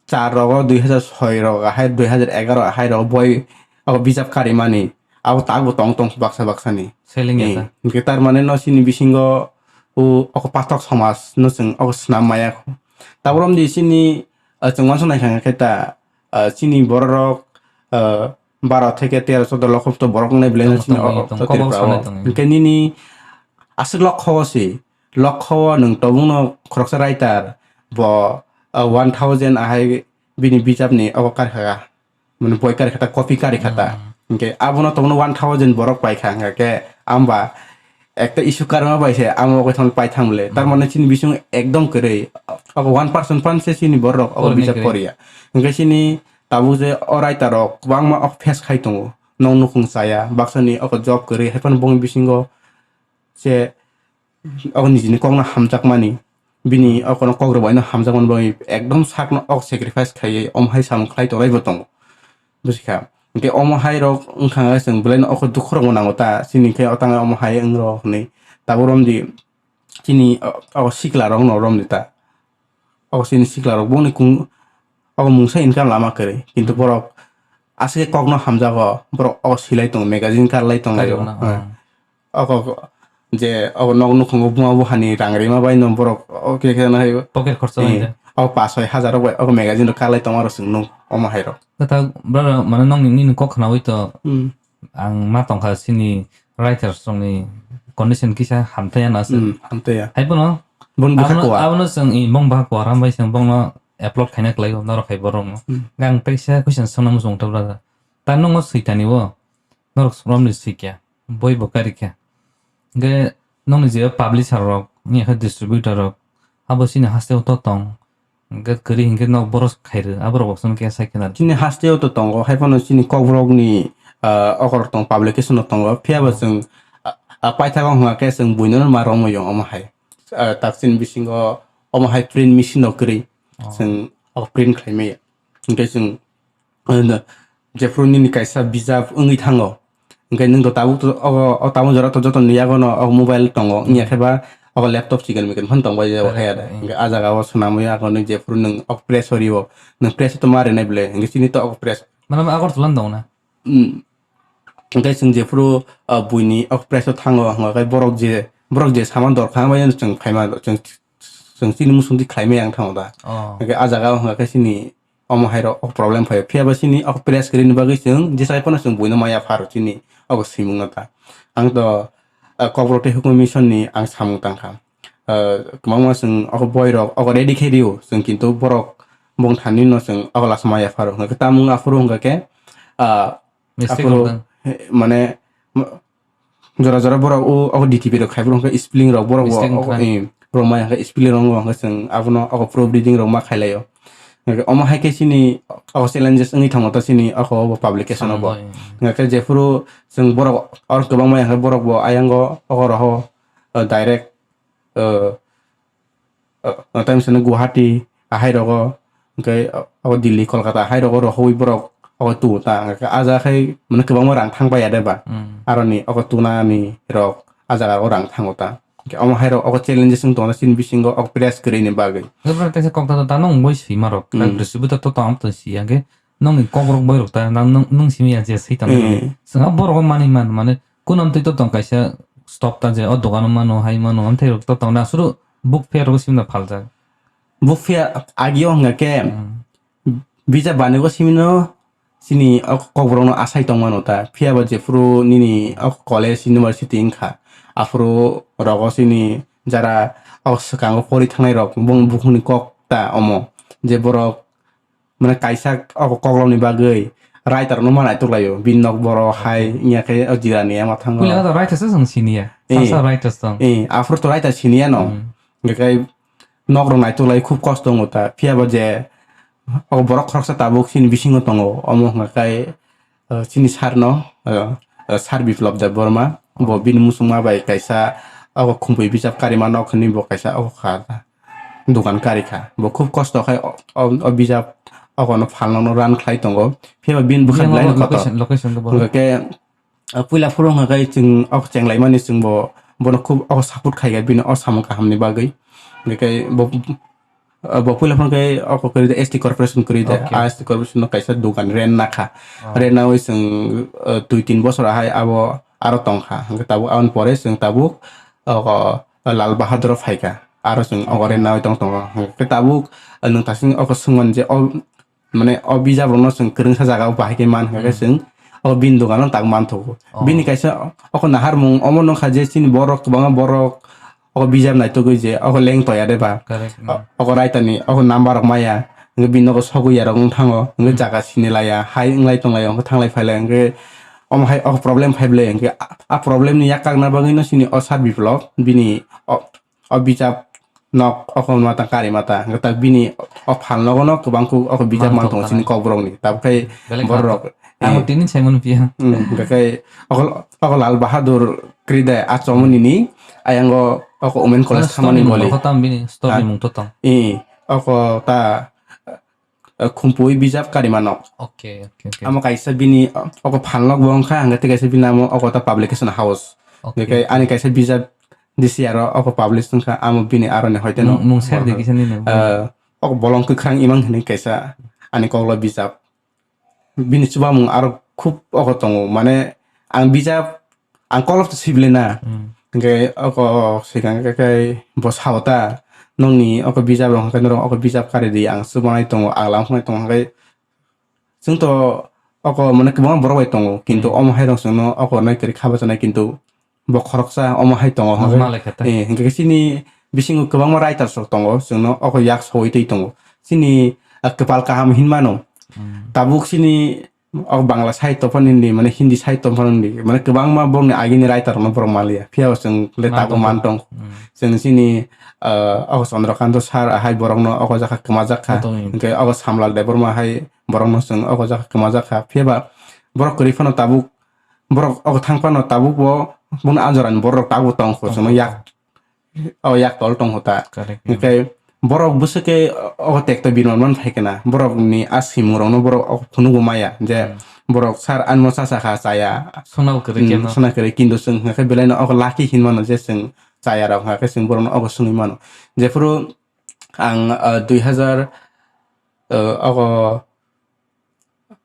char rogo, dui hazar soi rogo, ahai dui hazar egaroh ahai rogo boi abo bijap karimani abo tabuk tong tong baksa baksani. Selling ya Eh, ta. Hwnkhe tar mane no chini bisingo o oko pathak somaj no chwng oko swnam maya kho. Tabuk romdi chini, ah, chwng uansuk naikha khe ta, ah, chini borok rok, ah, baro theke tero chodo lokho to borok wngnai belai no Tong, chini tong, o, tong, o kobok Tripura sanai o. Tong. Hwnkhe nini aswk lokho o si, lokho o nwng tobuk no khoroksa writer bo, ah, one thousand ahai bini bijap ni oko karkha. Mane boi kari khata, copy kari khata. Hmm. Hwnkhe abono tongno one thousand borok pai kha, hwnkha khe amba ekta issue karma bai se amo khe thon pai thang le. Tar Hmm. mane chini bising ekdom kwrwi. Abo one percent phan se chini borok abo Porni bijap kwrwi. Poriya. Hwnkhe chini tabuk je o writer rok kwbangma ok face khai tongo. Nong nukhung chaya, baksani oko job kwrwi, hai phano bongni bisingo se o nijini kokno hamjakmani, bini o kono kok rwbaino hamjakmani bagwi ekdom sakno o sacrifice khaiwi omo hai samung khlai tongwi bo tongo. Busikha. Hwnkhe omo hai rok wngkha khe chwng belai no o dukhu rokbo nango ta, chini khe o tang omo hai wng rok hinwi. Tabuk romdi chini o, o sikla rokno romdi ta. O chini sikla rok boni kung, o mungsa income lama kwrwi. Kintu Hmm. borok aswk kokno hamjago, borok o silai tongo, magazine karlai tongo. Karwi o na, Hmm. oh. Oko je oko nok nukhungo buma buhani rang rima bai no borok o khe khe no hai Pocket khorcha eh, bai de. O paanch soi hajar rok bai o magazine rok karlai tongma rok chwng nuk omo hai rok. Kwtal brother, mane nokni nini kok khnaui to Hmm. ang ma tongkha chini writers rokni condition kisa hamthaya na se. Hmm, hamthaya. Hai bono Boni bwkha abono, kuwa. Abono chwng i bong bwkha kuwa ram bai chwng bongno upload khaina kwlai o norok hai borok no. Hmm. Ang teisa question swngna muchung tong brother. Ta nokno switani o norok romni swikya. Boi bo karikha. Hwnkhe nokni je publisher rok, wngya khe distributor rok, abo chini haste o to tong. Hwnkhe kwrwi hinkhe nok boros khairw, aborok bo chwng khe sai khna. Chini haste o to tongo, hai phano chini kokborok ni, ah, okor tong publication o tongo, phiya bo Oh. chwng, ah, ah, paithak o hwnga khe chwng buino ma romwi yong omo hai. Ah, tak chini bisingo omo hai print machine rok kwrwi Oh. chwng o print khlai maya. Hwnkhe chwng Ano, jephru nini kaisa bijap wngwi thango, hwnkhe nwng to tabuk to ogo, o tabuk jora to joto ni yago no o mobile tongo, wngya khe ba ogo laptop chiken miken phano tong bai ya, Correct, hai ya da. Hmm. Hwnkhe a jaga o swnamwi ago nini jephru nwng o press o rio, nwng press o to ma rinai ble, hwnkhe chini to ogo press. Mane Agartala ni tongo na? Hmm. Hwnkhe chwng jephru, o, buini o press o thango, hwnkhe borok je, borok je sama dorkha bai chwng phaima chwng, chwng chini muchungdi khlaimaya wng thango da. Oh. Hwnkhe a jaga o hwnkhe chini omo hai rok o problem phaio. Phiya ba chini o press kwrwini bagwi chwng jesa phano chwng buino maya pharo chini obo swimung no ta. Ang to, ah, kokborok tei hukumu mission ni ang samung tangkha. Ah, kwbangma chwng o boi rok ogo ready khe rio chwng, kintu borok bong thani no chwng ogo lasa maya pharo. Hwnkhe tamung aphuru hwnkha khe, ah, Mistake aphuru, rok da. He, mane, mo-, Jora jora borok o, o D T P rok khai borok hwnkhe spelling rok borok bo, Mistake o, khai. Eh, borok maya hwnkhe spelling rok wngkha chwng abono o proof reading rok ma khailai o. Hwnkhe omo hai khe chini o challenges wngwi thango ta chini o, o publication o bo. Samung bai. Hwnkhe jephuru chwng borok oro kwbangma hwnkhe borok bo ayang o, o roho, o direct, o, o, o, tei misano Guwahati, ahai rogo, Hwnkhe o Delhi, Kolkata hai rogo rohoi borok o tu ta. Hwnkhe a jaga khai mane kwbangma rang thang pai ya de ba. Hmm. Aroni o tunani rok a jaga o rang thango ta. Hwnkhe omo hai rok o challenges wng tongo chini bisingo o press kwrwi ni bagwi. Hwnkhe borok teisa kok ta ta nung boi sima rok. Hmm. Bwswi buta to tong to si ya hwnkhe nungni kok rok boi rok ta nang nung, nung simi ya je swi tong. Hmm. Swnga borok o manwi man mane kunam twi to tong kaisa stop ta je o dogan o mano hai mano amthe rok to tong na suru book fair rok simi da phaljak. Book fair agio hwnkha khe, hmm, bijap banigo simino chini o kokborokno asai tongmano ta. Phiya ba jephuru nini o college, university wngkha, aphuru rogo chini jara o swkango pori thangnai rok, bong bukhukni kok ta omo. Je borok mane kaisa o koklopni bagwi writer no ma naitok laio. Bini nok boro hai, okay, wngya khe o jirani ama thango. Puila to writer se chwng siniya. Eh. Sasa writer tong. Eh, aphuru to writer siniya no. Hmm. Hwnkhe nok rok naitok lai khub kosto wngo ta. Phiya ba je o borok khoroksa tabuk chini bisingo tongo. Omo hwnkha khe, eh, chini sir no, eh, eh, Sir Biplab Debbarma. Bo, oh, bini muchungma bai kaisa o khumpui bijap karima nok hinwi bo kaisa o kha ta. Dogan kari kha. Bo khub kosto khai o, o, o bijap okono phalnokno run khlai tongo. Phiya ba bini bwkha belai no kotor. Location, location khe bo. Hwnkhe, ah, puila phuru hwnkha khe chwng o chenglaimani chwng bo, bono khub o support khai kha bini o samung kahamni bagwi. Hwnkhe bo, ah, bo puila phuru khe o kwrwi de S T corporation kwrwi de. Okay. A S T corporation no kaisa dogan rent nakha. Oh. Rent nawi chwng, ah, dui tin bosor ahai abo aro tongkha. Hwnkhe tabuk aboni pore chwng tabuk o Lal Bahadur o phaikha. Aro chwng ogo, okay, rent nawi tong tongo. Hwnkhe tabuk, ah, nwng tasing oko swngmani je o, mane o bijap rokno chwng kwrwngsa jaga o bahai khe man hwnkhe, hmm, chwng o bini dogano tak man thugo. Oh. Bini kaisa oko naharmung omo nokha je chini borok kwbangma borok o bijap naitugwi je oko leng toya de ba. Correct, hmm. O-, oko writer ni oko number rok maya. Hwnkhe bini nogo sogwi ya rok wng thango. Hwnkhe, hmm, jaga sini laya, hai wng lai tong lai, hwnkhe thang lai phai lai, hwnkhe omo hai o problem phai ble, hwnkhe a, a problem ni yak kakna bagwi no chini o Sir Biplab bini o o bijap nok oko mata kari mata, hwnkhe ta bini o phalnogo no kwbang kuk oko bijap man tongo chini kokborok ni. Tabuk khai belai borok kha. Ang tini sai mano piya. Hmm, hwnkhe khai oko, oko Lal Bahadur kwrwi de achomoni ni ayango oko Women College thamani story boli. Mung tam bini story mung to tong. Eh, oko ta eh, khumpui bijap karima nok. Okay, okay, okay. Amo kaisa bini, eh, oko phalnok bo wngkha, hwnkhe tei kaisa bini amo oko ta publication house. Okay, okay. Hwnkhe ani kaisa bijap D C R o oko publish wngkha, amo bini aroni hoite no. Mung, mung ser de kisa nini. Eh, oko bolong kwkhwrang imang hinwi kaisa ani koklo bijap. Bini chubamung aro khub oko tongo, mane ang bijap ang kolok to sibile na. Hmm. Hingke oko sikang khe bo sao ta, nokni oko bijap rok hingke norok oko bijap kari di, ang chubanai tongo, ang lam phunai tongo, hingke chwng to oko mane kwbangma borok bai tongo, kintu, hmm, omo hai rok chwngno oko nai kwrwi kha bachanai, kintu bo khoroksa omo hai tongo, hingke, ma lai kha ta. Eh, hingke chini bisingo kwbangma writers rok tongo, chwngno oko yak sogwi twi tongo. Chini, ah, kwpal kaham hinmano. Hmm. Tabuk chini o Bangla sahitya phano hindi, mane Hindi sahitya phano hindi, mane kwbangma borokni agini writer rokno borok manliya. Phiya bo chwng le tabuk man tong. Hmm. Chwng chini, ah, o Chandrakanta sir ahai borokno oko jakha kwmajak kha. Tongwi. Hingke oko Samlal Debbarma hai borokno chwng oko jakha kwmajak kha. Phiya ba borok kwrwi phano tabuk, borok oko thang phano tabuk bo, bono a jorani borok tabuk tong kho, chwngno yak o yak tol tong kho ta. Correct. Hingke borok bwswk khe o tekto birman man phai khe na, borokni a swimung rokno borok o phunukgo maya je, hmm, borok sir anmo cha cha kha chaya. Sona kwrwi, hmm, keno. Sona kwrwi, kintu chwng hingke belaino o lucky hinmano je chwng chaya rok hingke chwng borokno obo swngwi mano. Jephuru ang, ah, dui hazar, ah, ogo,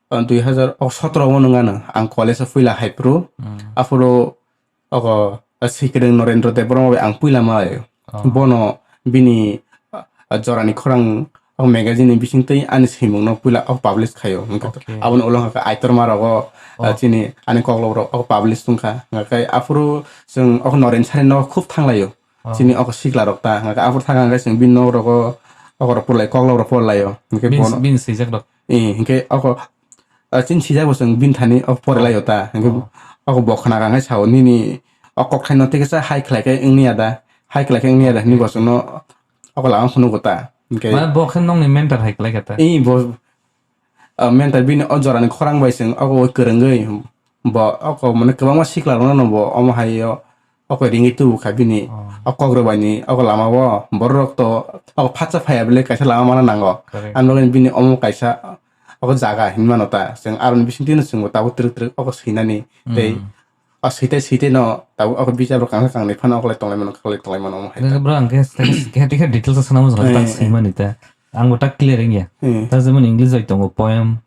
ah, dui hazar sotro o nwng ano ang college o puila hai phuru, hmm, aphuru ogo, ah, Swikwrwng Narendra Debbarma bai ang puila malaio. Oh. Bono bini, ah, jorani khorang o magazine ni bisingtwi ani swimungno puila o publish khaio. Hingke, okay, aboni ulo hingke Aitorma rogo, ah, oh, chini ani koklop rok o publish tongkha. Hingke aphuru chwng o Naren Sari no khub thanglaio. Oh. Chini oko sikla rok ta, hingke aphuru thang hingke chwng bini nok rogo, oko rok porlai, koklop rok porlaio. Hingke bini, bono, bini swijak rok. Eh, hingke oko, ah, chini swijak bo chwng bini thani oko porlaio ta. Hingke, oh, oko bo khna kha hingke sao, nini o kok thaino tei kisa hai khlai khe wngya da, hai khlai khe wngya da, hini bo chwngno oko lama phunukgo ta. Hingke mane bo khe nokni mentor hai khlai kha ta. Eh, bo, ah, mentor bini o jorani khorang bai chwng oko kwrwngwi bo oko mane kwbangma sikla rokno bo omo hai o oko ringwi tubu kha bini. Oh. O kok rwbaini oko lama o borok rok to oko phatsa phaiya bwle kaisa lama mana nango. Correct. Ang nugwi bini omo kaisa oko jaga hinmano ta. Chwng aroni bisingtwi no chwngbo tabuk twrwk twrwk oko swinani tei Hmm. o switai switai no tabuk oko bijap rok kangsa kangnwi phano okolai tonglaimano khaklai tonglaimano omo hai ta. Bro, ang khe, khe, khe, khe details o sanamo jora tak Eh. swimani ta. Ang bo tak clear wngya. Eh. Ta jemon English bai tongo poem.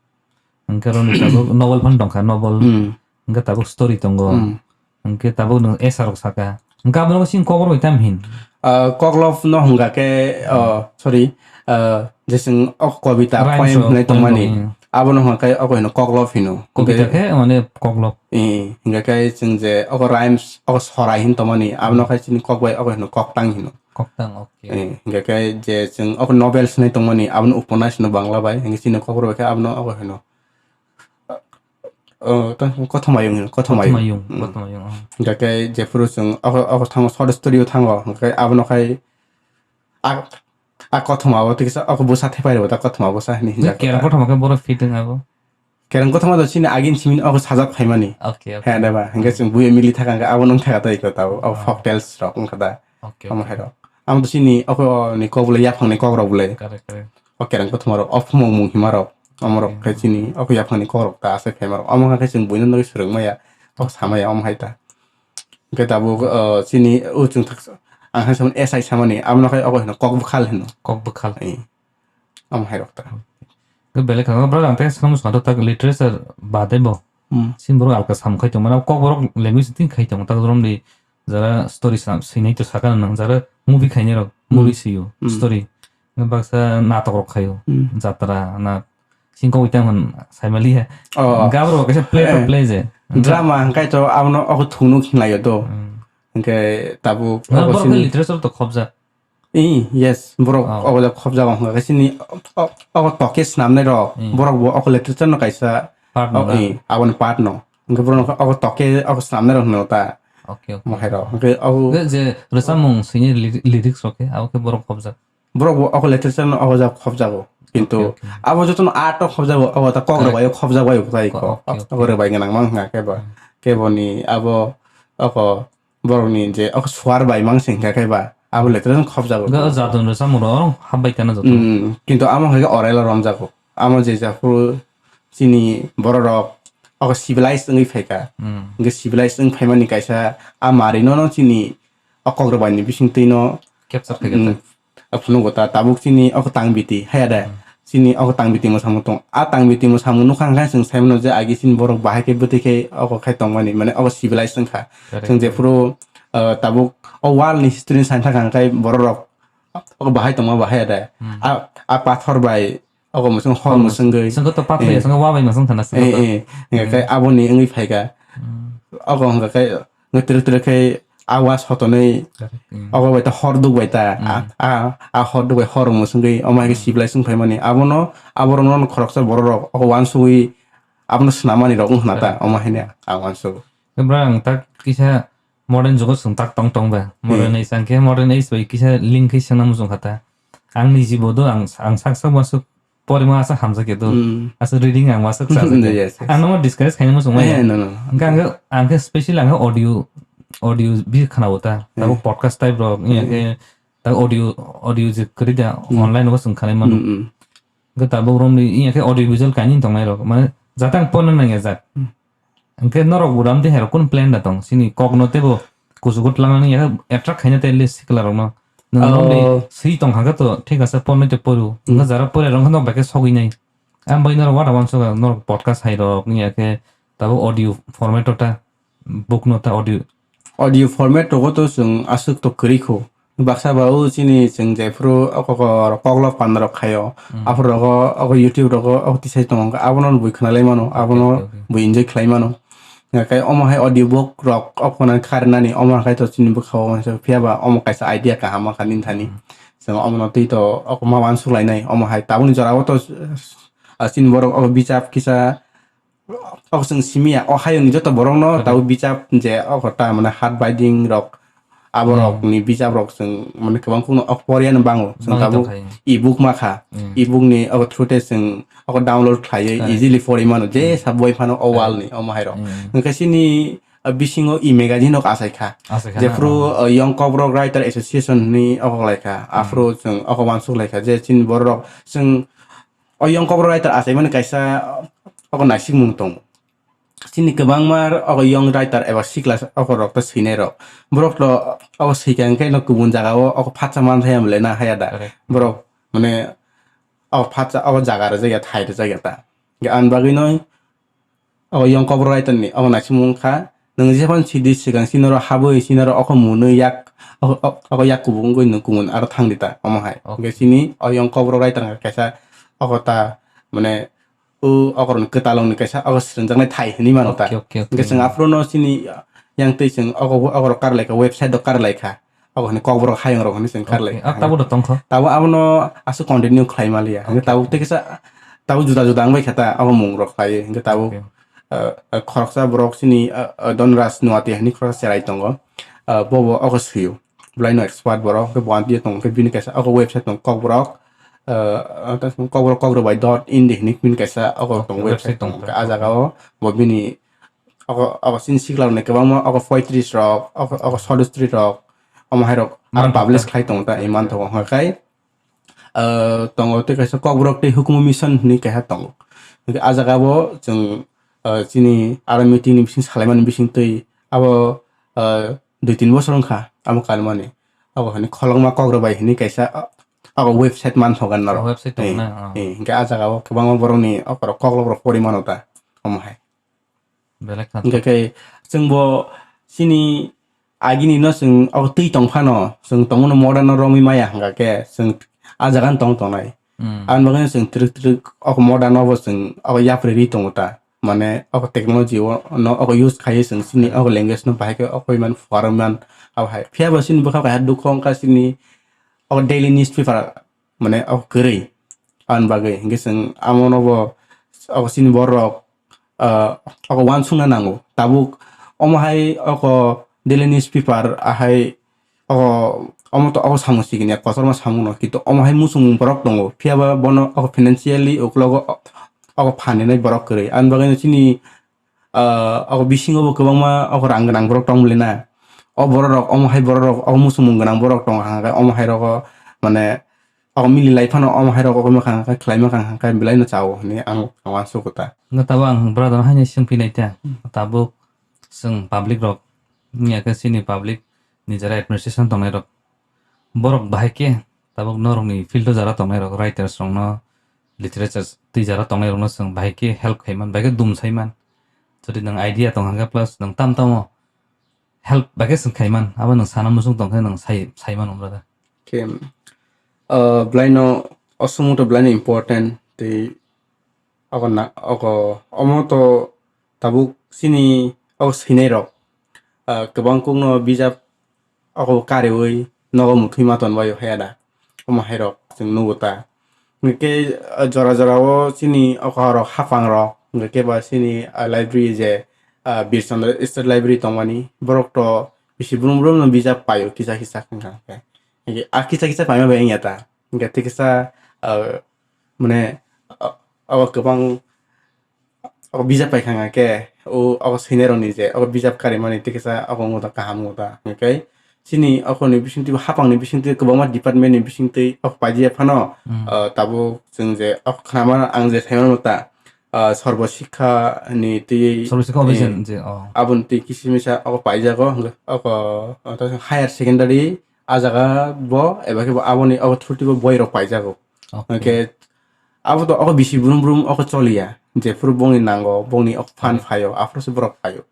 Hwnkhe aroni tabuk novel phano tongkha, novel. Hmm. Hwnkhe tabuk story tongo. Hmm. Hwnkhe tabuk nwng esa rok saka. Hwnkhe abono sini kokborok bai tam hin? Ah, koklop no hwnkha khe, oh, sorry, ah, jeswng o kobita, Rhymes poem rok, hwnwi poem tongmani. Rok, hmm. Abono hwnkha khe oko hino koklop hino. Kobita Hwnkhe, khe mane koklop. Eh, hwnkha khe chwng je oko rhymes, oko sora hin tongmani, abono Hmm. khe chini kok bai oko hino koktang hino. Koktang, okay. Eh, hwnkha khe je chwng oko novels hwnwi tongmani, abono uponas hino Bangla bai, hwnkhe chini kokborok bai khe abono oko hino. Oh, ta-, kothoma yung, kothoma yung. Kothoma yung, Hmm. kothoma yung, oh. Hingkha khe jephuru chwng oko, oko thango, short story o thango, hingkha khe abono khai a, a kothoma o tiksa oko bwsa thepai rwbo ta kothoma bwsa hinwi Nang hinjak kerang ta. Kothoma khe borok fit wng abo? Kerang kothoma to chini agin simi oko sajak phaimani. Okay, okay. He, deba, hingkha Hmm. chwng buyo mili thaka, hingkha abo nung thaka ta iko ta, abo Oh. folk tales rok wngkha ta. Okay, Omo okay. hai rok. Amo to chini oko ni kok bwlai yaphang ni kok rok bwlai. Correct, correct. O kerang kothoma rok, o phumung mung hima rok, omo rok Hmm. khe chini oko yaphang ni kok rok ta asai phaima rok. Omo khe chwng buino nugwi swrwng maya, o sa maya omo hai ta. Hingkhe tabuk, o, chini o chwng thak, ang hai samani S I samani, amo no khai oko hino kok bwkhal hino. Kok bwkhal. Eh, omo hai rok ta. Hingkhe belai kheno bro ang tei swngmung swngna tak literature bade bo. Hmm. Chini borok alka sam khai tongmani, kok borok language tin khai tongo, tak romdi jara story sam, swinai to sakha nang, jara movie khainai rok, Hmm. movie swiyo, Hmm. story. Baksa natok rok khayo, Hmm. jatra, na, singkok itang hwn saimali he. Oh. Gabro kaisa play to Eh. Play je. Drama hwnkhe to abono oko thungno khinlaio to. Hmm. Hwnkhe tabuk Na oko borok sini literature to khobjak. Eh, yes, borok Oh. oko da khobjago hwnkha khe chini o, o, oko toke swnamnai rok, Hmm. borok bo oko literature no kaisa Part o, no na? Eh, aboni part no. Hwnkhe borok no oko toke oko swnamnai rok hwno ta. Okay, okay. Mo hai rok. Hwnkhe oko Hwnkhe je rwchapmung swini lyri-, lyrics rok khe abo khe borok khobjak. Borok bo oko literature no oko ja khobjago. Kintu Okay, okay. abo jotono art o khobjago, abo ta kok Correct. Rwbaio khobjak bai utai Ko-, ko. Okay, okay. Oko rwbai gwnang mang hwnkha kebo. Hmm. Keboni abo oko borokni je oko suar bai mang sing kha khe ba, abo literature no khobjago. Ga jadon rwchapmung rok habbai tana joto. Hmm, kintu amo hai khe oral o romjago. Amo je japhuru chini borok rok oko civilized wngwi phaikha. Hmm. Hwnkhe civilized wng phaimani kaisa a mari no no chini o kok rwbaini bisingtwi no, Capture khai mm, kha. A phunukgo ta, tabuk chini oko tang biti, haya de? Hmm. Chini oko tang biti mwsamung tong. A tang biti mwsamung nukha hwnkhe chwng saimano je agi chini borok bahai khe bwtwi khe oko khai tongmani, mane oko civilized wngkha. Correct. Chwng jephuru, uh, tabuk o world ni history ni saimthakha hwnkhe borok rok oko bahai tongma bahai de. Hmm. A, a pathor bai oko mwswng hor Hor mwswng. Mwswngwi. Chwng khe to pathor Eh. Ya, chwng khe wa bai mwswng khana chwng Eh, khe to. Eh, hwnkhe Hmm. Aboni wngwi phaikha. Hmm. Oko hwnkha khe Nge twrwk twrwk khe a wa sotonwi Correct. Mm. Obo bai ta hor duk bai ta. Mm. A, a, a hor duk bai hor mwswngwi omo hai khe Mm. civilized wng phaimani. Abono, aborokno khoroksa borok rok obo uansugwi abono swnamani rok wng khna ta. Correct. Omo hai no ang uansugo. Khe bro, ang tak kisa modern jugo chwng tak tong tong ba. Modern Hmm. age ang khe modern age bai kisa link khe swngna muchung kha ta. Ang ni jibo do ang, ang sak sak uansuk Porima asa hamjak ya do. Hmm. Asa reading ang wasuk sa. Yes, yes. Ang no discuss khaina muchung maya. Eh, no, no. Ang, ang, ang khe special ang audio, audio bi khana bo ta. Tabo Eh. Podcast type rok, iya Hmm. khe, ta audio, audio je kwrwi da Hmm. Online o swng khanai mano. Hmm, hmm. Hwnkhe tabuk romni iya khe audio visual kainwi tongnai rok. Mane jatang porna nangya jak. Hmm. Hwnkhe norok bo ramdi hai rok kunu plan da tong? Chini kok no teibo kuchugo twlangnani ya khe attract khaina tei le sikla rok no. Nwng Oh. Romdi swi tong kha khe to thik ase pornai tei porio. Hmm. Hwnkhe jara poria rok no bai khe sogwi nai. Ang bai norok uansuk norok podcast hai rok ya khe tabuk audio format o ta book no ta audio. Audio format rogo to chwng aswk to kwrwi kho. Baksa ba o chini chwng jephuru o kok, koklop panda rok khaio. Hmm. Aphuru rogo o YouTube rogo o tisai tongo. Abono bui khwnalai mano, abono Okay, okay. Bui enjoy khlai mano. Hingkhe omo hai audio book rok o khwnani kha rwnani omo hai to chini bwkha o phiya ba omo kaisa idea kaham wngkha nini thani. Hmm. Chwng omono twi to o ma uansuk lainai omo hai. Tabukni jora o to, ah, chini borok o bijap kisa Oko chwng simi ya, o hayungni joto borokno Correct. Tabuk bijap je oko ta mane hat baiding rok, aborokni Hmm. Bijap rok chwng mane kwbang khukno ok poriya no bango. Chwng Bangwi tabuk tongkha, yeah. E-book ma kha. Hmm. E-book ni oko through te chwng oko download khlaiwi Correct. Easily pori mano. Je Hmm. Sa boi phano o Correct. Wall ni omo hai rok. Hmm. Hwnkhe chini ah, bisingo e magazine rok achai kha. Achai kha na, jephru, oh. Ah, Young Kokborok Writer Association hinwi okhok lai kha. Hmm. Aphuru chwng okhok uansuk lai kha je chini borok rok chwng o Young Kokborok Writer achaimani kaisa okhok naisikmung tongo. Chini kwbangma okhok young writer eba sikla okhok rok ta swinai rok. Borok to okhok swikha hwnkhe no kubun jagao okhok phatsa man thaya mole na haya da. Correct. Borok mane okhok phatsa okhok jaga rwjak ya thai rwjak ya ta. Hwnkhe ani bagwi no okhok Young Kokborok Writer ni okhok naisikmung kha. Nwng jephano sidi swkang sinoro habwi sinoro okhok mwnwi yak okhok, okhok yak kubung wngwi nwng kumun aro thangdi ta omo hai. Okay. Hwnkhe chini o Young Kokborok Writer hwnkhe kaisa okhok ta mane o okhorokni kwtalwngni kaisa okhok swrwngjaknai thai hinwi mano ta. Okay, okay, okay. Hwnkhe chwng aphuru no chini yang twi chwng okhok, okhorok karlai kha, website rok karlai kha. Okhok hinwi Kokborok hayung rok hinwi chwng karlai kha. Okay. Ah, tabuk da tongkha? Tabuk abono aswk continue khlai maliya. Hwnkhe okay, tabuk okay, tei kisa tabuk juda juda wngbai kha ta okhok mung rok khlaiwi. Hwnkhe tabuk, okay, uh, uh, khoroksa borok chini, uh, uh, Donraj Nuatia hinwi khoroksa cherai tongo. Uh, bobo okhok swio. Belai no expert borok, hwnkhe bo amtwi tongo, hwnkhe bini kaisa okhok website tongo, Kokborok, ah, Kokborok, Kokborok bai dot in de hinwi bini kaisa okhok tongo, okay, website website tongo, tongo. Hwnkhe ah jagao bo bini okhok, okhok chini sikla rokni kwbangma okhok poetry rok, okhok, okhok sodostri rok, omo hai rok aro man publish khlai tongo ta, okay, man tongo, hwnkhe, ah, tongo tei kaisa Kokborok tei Hukumu Mission hinwi keha tongo. Hwnkhe ah jagao chwng, ah, chini aro meeting ni bising salaimani bising twi abo, ah, dui tin bosor wngkha amo kanmani. Abo hwnwi Kholokma Kokrwbai hwnwi kaisa, ah, abo website manthogo norok. Website tongo na, ah. Eh, hwnkhe ah jagao kwbangma borokni okorok koklop rok pori mano ta omo hai. Belai kha. Hwnkhe khe chwngbo chini agini no chwng obo twi tong phano chwng tongmano modern no romwi maya hwnkha khe chwng ah jaga no tong tongnai. Hmm. Aboni bagwi no chwng twrwk twrwk obo modern no bo chwng obo yapri ri tongo ta. Mane obo technology o no obo use khaiwi chwng chini obo language no bahai khe obo man phuarwi man abo hai. Phiya bo chini bwkha kaisa dukhu wngkha chini obo daily newspaper mane obo kwrwi. Aboni bagwi hwnkhe chwng amo no bo obo chini borok, ah, obo uansukna nango. Tabuk omo hai obo daily newspaper ahai obo, omo to obo samung sikini ya, kotorma samung no, kintu omo hai muchung borok tongo, phiya ba bono obo financially uklogo obo phan rinai borok kwrwi. Aboni bagwi no chini, ah, obo bisingo bo kwbangma obo rang gwnang borok tong bwle na. O borok rok, omo hai borok rok, obo muchung mung gwnang borok tong kha, omo hai rogo mane obo mili lai phano omo hai rok obo ma kha, khlai ma kha, khlai belai no chao hinwi ang uansukha ta. Hwnkhe tabuk ang brother no haino swng phinai ta. Hmm. Tabuk chwng public rok, wngya khe chini public ni jara administration tongnai rok, borok bahai khe tabuk norokni field o jara tongnai rok, writers rok no, literature twi jara tongnai rok no chwng bahai khe help khai man, bahai khe dum sai man. Jodi nwng idea tong hwnkhe plus nwng tam tamo help bahai khe chwng khai man, abo nwng sana muchung tong khe nwng sai, sai mano brother. Khe, uh, belai no o somung to belai no important tei obo na, obo omo to tabuk chini obo swinai rok, ah, kwbang kuk no bijap obo kariwi nogo muthwi ma tonbaio haya da. Omo hai rok chwng nugo ta. Hwnkhe, ah, jora jora o chini obo rok hapang rok, hwnkhe ba chini, ah, library je, ah, Bir Chandra State Library tongmani, borok to bisi brum brum no bijap paio kisa kisa wngkha khe. Hwnkhe a kisa kisa paima bai wngya ta. Hwnkhe tei kisa, ah, mane, ah, obo kwbang obo bijap paikha hwnkhe, o obo swinai rokni je obo bijap karimani tei kisa obo wngkha kaham wngkha. Hwnkhe chini okhorni bisingtwi, hapangni bisingtwi kwbangma department ni bisingtwi obo paijak phano, hmm, ah, tabuk chwng je obo khnama ang je saimano ta, ah, Sarva Shiksha ni twi, Sarva Shiksha Abhiyan, eh, je, oh, aboni twi kisa misa obo paijago, hwnkhe obo, ah, higher secondary ah jaga bo eba khe bo aboni obo through twi bo boi rok paijago. Okay. Hwnkhe abo to obo bisi brum brum obo choliya, jephuru bongni nango, bongni obo phan, hmm, phaio, aphuru se borok phaio.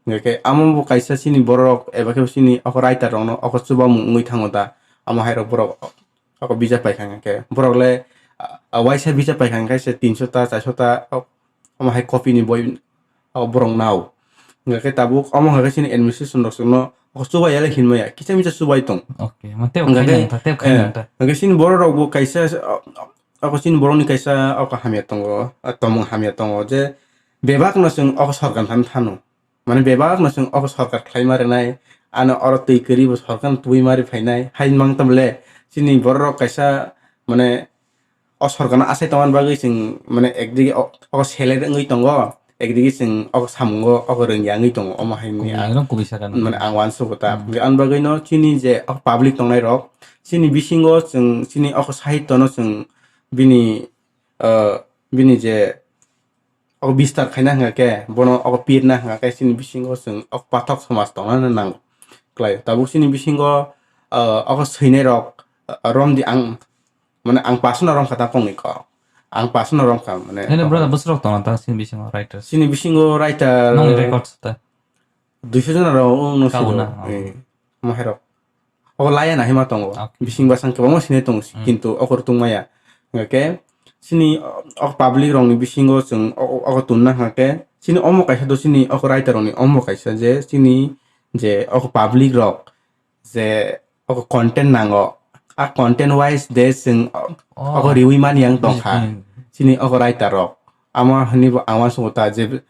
Hwnkhe amo bo kaisa chini borok eba khe chini obo writer rokno obo chubamung wngwi thango da, amo hai rok borok obo bijap paikha hwnkhe borok le, ah, waisa bijap paikha hwnkhe se tinso ta, charso ta, omo hai copy ni boi o borok nao. Hwnkhe tabuk omo hwnkhe chini administration rok chwngno o chubai ya le hinmaya, kisa misa chubai tong. Okay, ma tei hwnkhe, khainang ta, tei, eh, khainang ta. Hwnkhe chini borok rok bo kaisa, o, o, o chini borok ni kaisa o hamya tongo, o tomung hamya tongo je bebak no chwng o sorkar thani thano. Mane bebak no chwng o sorkar khlai ma rwnai, ano oro twi kwrwi bo sorkar no tubui ma rwi phainai, hai mang tong le chini borok rok kaisa mane o sorkar no achai tongmani bagwi chwng mane ekdigi o, o seleng wngwi tongo, ekdigi chwng o samungo o rwngya wngwi tongo, omo hai wngwi ang kubui sakha nang. Mane ang uansukha ta. Hmm. Ang bagwino chini je o public tongnai rok, chini bisingo chwng chini o sahityo no chwng bini, ah, bini je o bistar khaina hwnkha khe, bono o pirna hwnkha khe, chini bisingo chwng o pathak somaj tongna nango kwlai. Tabuk chini bisingo, ah, o swinai rok, ah, romdi ang, mane ang personal romkha ta kongni kok. Ang personal romkha, mane. Nini brother bwswk rok tongna ta chini bisingo writer? Chini bisingo writer nongni records ta? Duiso jona rok wng no sio. Kabo na, oh. Eh, omo hai rok. O laya na hima tongo. Okay. Bising basang kwbangma sinai tongo, hmm, kintu okhor tungmaya. Hwnkhe chini o, o public rokni bisingo chwng o, o, o tunna hwnkhe chini omo kaisa do chini o writer rokni omo kaisa je chini je o public rok je o content nango. A content wise de chwng o, oh, o riwi mani ang tongkha. Hmm. Chini o writer rok. Ama hwnwi bo ang uansukha ta je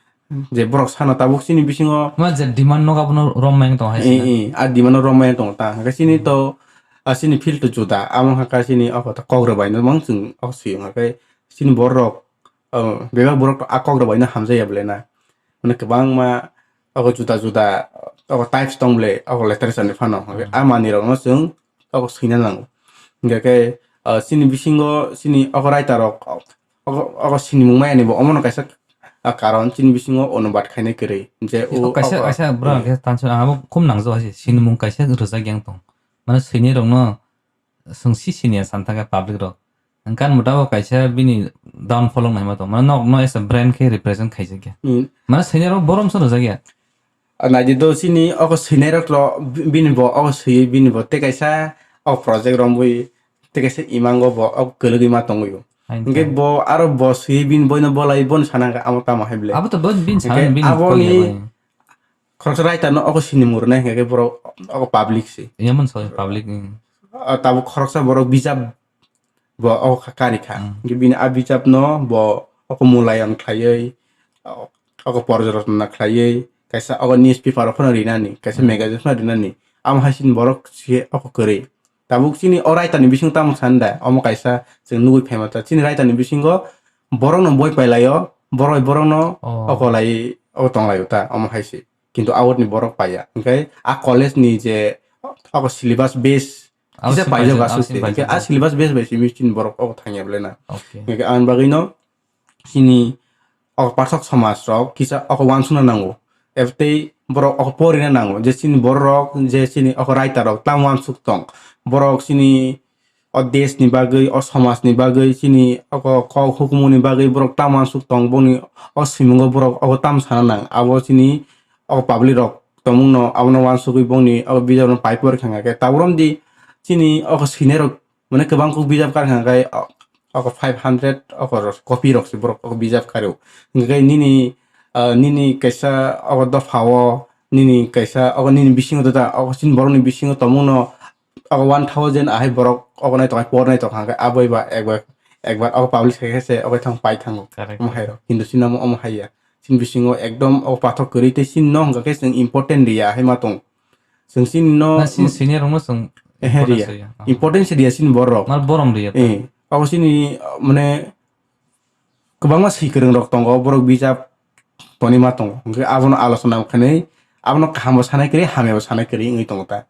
je borok sana tabuk chini bisingo. Ma je demand no abono rom maya tong hai. Eh, eh, a demand no rom maya tong ta. Hwnkhe chini to, a chini field to juda. Amo hwnkha chini o kota kok rwbai no mang chwng o swi hwnkhe chini borok, o, bebak borok to a kok rwbai no hamjaya bole na. Mane kwbangma o juda juda o types tong bole o literature ni phano. Hwnkhe, hmm, a manwi rok no chwng o swina nango. Hwnkhe khe, o, chini bisingo chini o writer rok o, o, o sinimung maya ni bo omono kaisa, a, karon chini bisingo onubad khainai kwrwi. Je o, o kaisa, o, kaisa bwrang, hmm, khe tansu ang abo khum nangjago hai se sinimung kaisa rwjak yang tong. Mane swinai rok no swng si siniya san thangkhe public rok. Hwnkhe ani mwtago kaisa bini downfall wng naima tong. Mane nok no as a brand khe represent khaijak ya. Hmm. Mane swinai rok borom se rwjak ya. A, naidi do chini o swinai rok lo bi-, bini bo o swiwi bini bo tei kaisa o project romwi tei kaisa imango bo o kwlwgwi ma tongwi o. Hwnkhe bo aro bo swiwi bini boino bolai bono sana hwnkhe amo tamo hai bwle. Abo to bo bini sana, hwnkhe bini aboni khoroksa writer no o sinimung rwnai hwnkhe borok o public se. Yamon soi public, hmm. A, tabuk khoroksa borok bijap bo o kha-, kari kha. Hmm. Hwnkhe bini a bijap no bo o mulayan khlaiwi, o, o porjorotna khlaiwi, kaisa o newspaper o phano rinani, kaisa, hmm, magazine phano rinani. Amo hai chini borok se o kwrwi. Tabuk chini o writer ni bisingo tamo sanda, omo kaisa chwng nugwi phaima ta. Chini writer ni bisingo borok no boi pailaio, borok, borok no, oh, o kolai o tonglaio ta, omo hai se. Kintu aboni borok paiya. Hwnkhe a college ni je o syllabus base kisa paijak aswk se. Hwnkhe a syllabus base bai simi chini borok o thangya bole na. Okay. Hwnkhe ang bagwi no chini o pathak somaj rok kisa o uansukna nango. Ebtei borok o porina nango. Je chini borok rok, je chini o writer rok tamo uansuk tong. Borok chini o desh ni bagwi, o somaj ni bagwi, chini o kok hukumu ni bagwi borok tamo uansuk tong, boni o simungo borok o tamo sana nang. Abo chini o public rok tongmung no abono uansugwi boni o bijap no pai por kha khe. Tabuk romdi chini o swinai rok mane kwbang kok bijap kar kha khe o, o five hundred o copy rok se borok o bijap karo. Hwnkhe nini, ah, nini kaisa o dopha o, nini kaisa o nini bisingo da, o chini borok ni bisingo tongmung no o one thousand ahai borok ogo nai tongkha, por nai tongkha, hwnkhe aboi ba ekbar, ekbar ogo publish khai khe se ogo thang pai thango. Correct. Omo hai rok. Hindu chini omo, omo hai ya. Chini bisingo ekdom ogo pathak kwrwi tei chini no hwnkha khe chwng important riya hai ma tong. Chwng chini no na chini senior rok no chwng ehe important riya. Riya. Importance riya chini borok. Mar borom riya ta. Eh, ogo chini, mane, kwbangma swi kwrwng rok tongo, borok bijap tonwi ma tongo. Hwnkhe abono alochona khainwi, abono kaham bo sanai kwrwi, hamya bo sanai kwrwi wngwi tongo ta.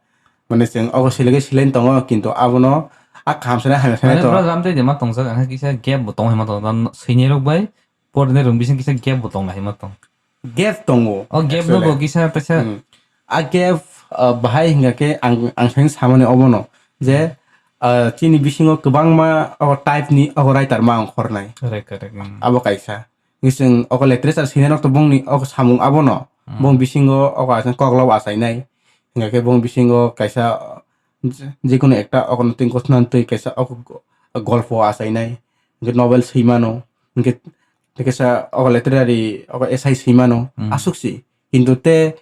Mane chwng ogo selekhe seleng tongo, kintu abono a kaham sanai, hamya sanai. Mane to. Bro, ram tei de ma tongjak, ang kisa gap bo tongo hinma tongo. Senior rok bai porinai rok bising kisa gap bo tongla hinma tong. Gap tongo. O gap no actually. Bo kisa taisa. Hmm. A gap, uh, bahai hingka khe ang, ang saino samani obono je, uh, chini bisingo kwbangma o type ni o writer ma ongkhornai. Correct, correct, hmm. Abo kaisa. Hingke chwng oko literature sinairok to bongni oko samung abono. Hmm. Bong bisingo oko asai koklop achainai. Hingke khe bong bisingo kaisa, uh, je-, jekunu ekta oko notwing gothnani twi kaisa oko go-, golpo achainai. Hingke novel swimano. Hingke, hingke sa oko literary oko essay swimano. Hmm. Aswk si. Kintu te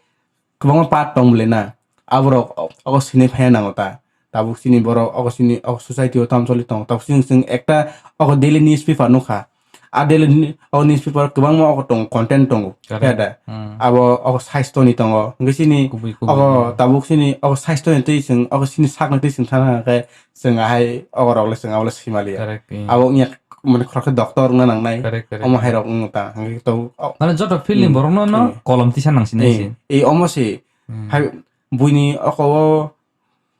kwbangma part tong bole na, aborok o-, ogo sinai phaiya nango ta. Tabuk chini borok ogo chini o society o tamo choli tongo. Tabuk chini chwng ekta ogo daily newspaper nukha. A daily ni-, o newspaper kwbangma ogo tongo, content tongo. Correct. Khe da. Hmm. Abo ogo saisto ni tongo. Hingke chini kubui, kubui, ogo hmm. Tabuk chini ogo saisto ni twi chwng ogo chini sak ni twi chwng thana khe chwng ahai ogo rok le chwng abo le swi maliya. Correct, hmm. Abo wngya mane khoroksa doctor wngna nangnai. Correct, correct. Omo hai rok wngno ta, hingke to, o, Mane joto field ni Hmm. borok no, no Eh. kolom tisa nang sinai Eh, si. Eh, omo si. Hmm. Hai buini oko o,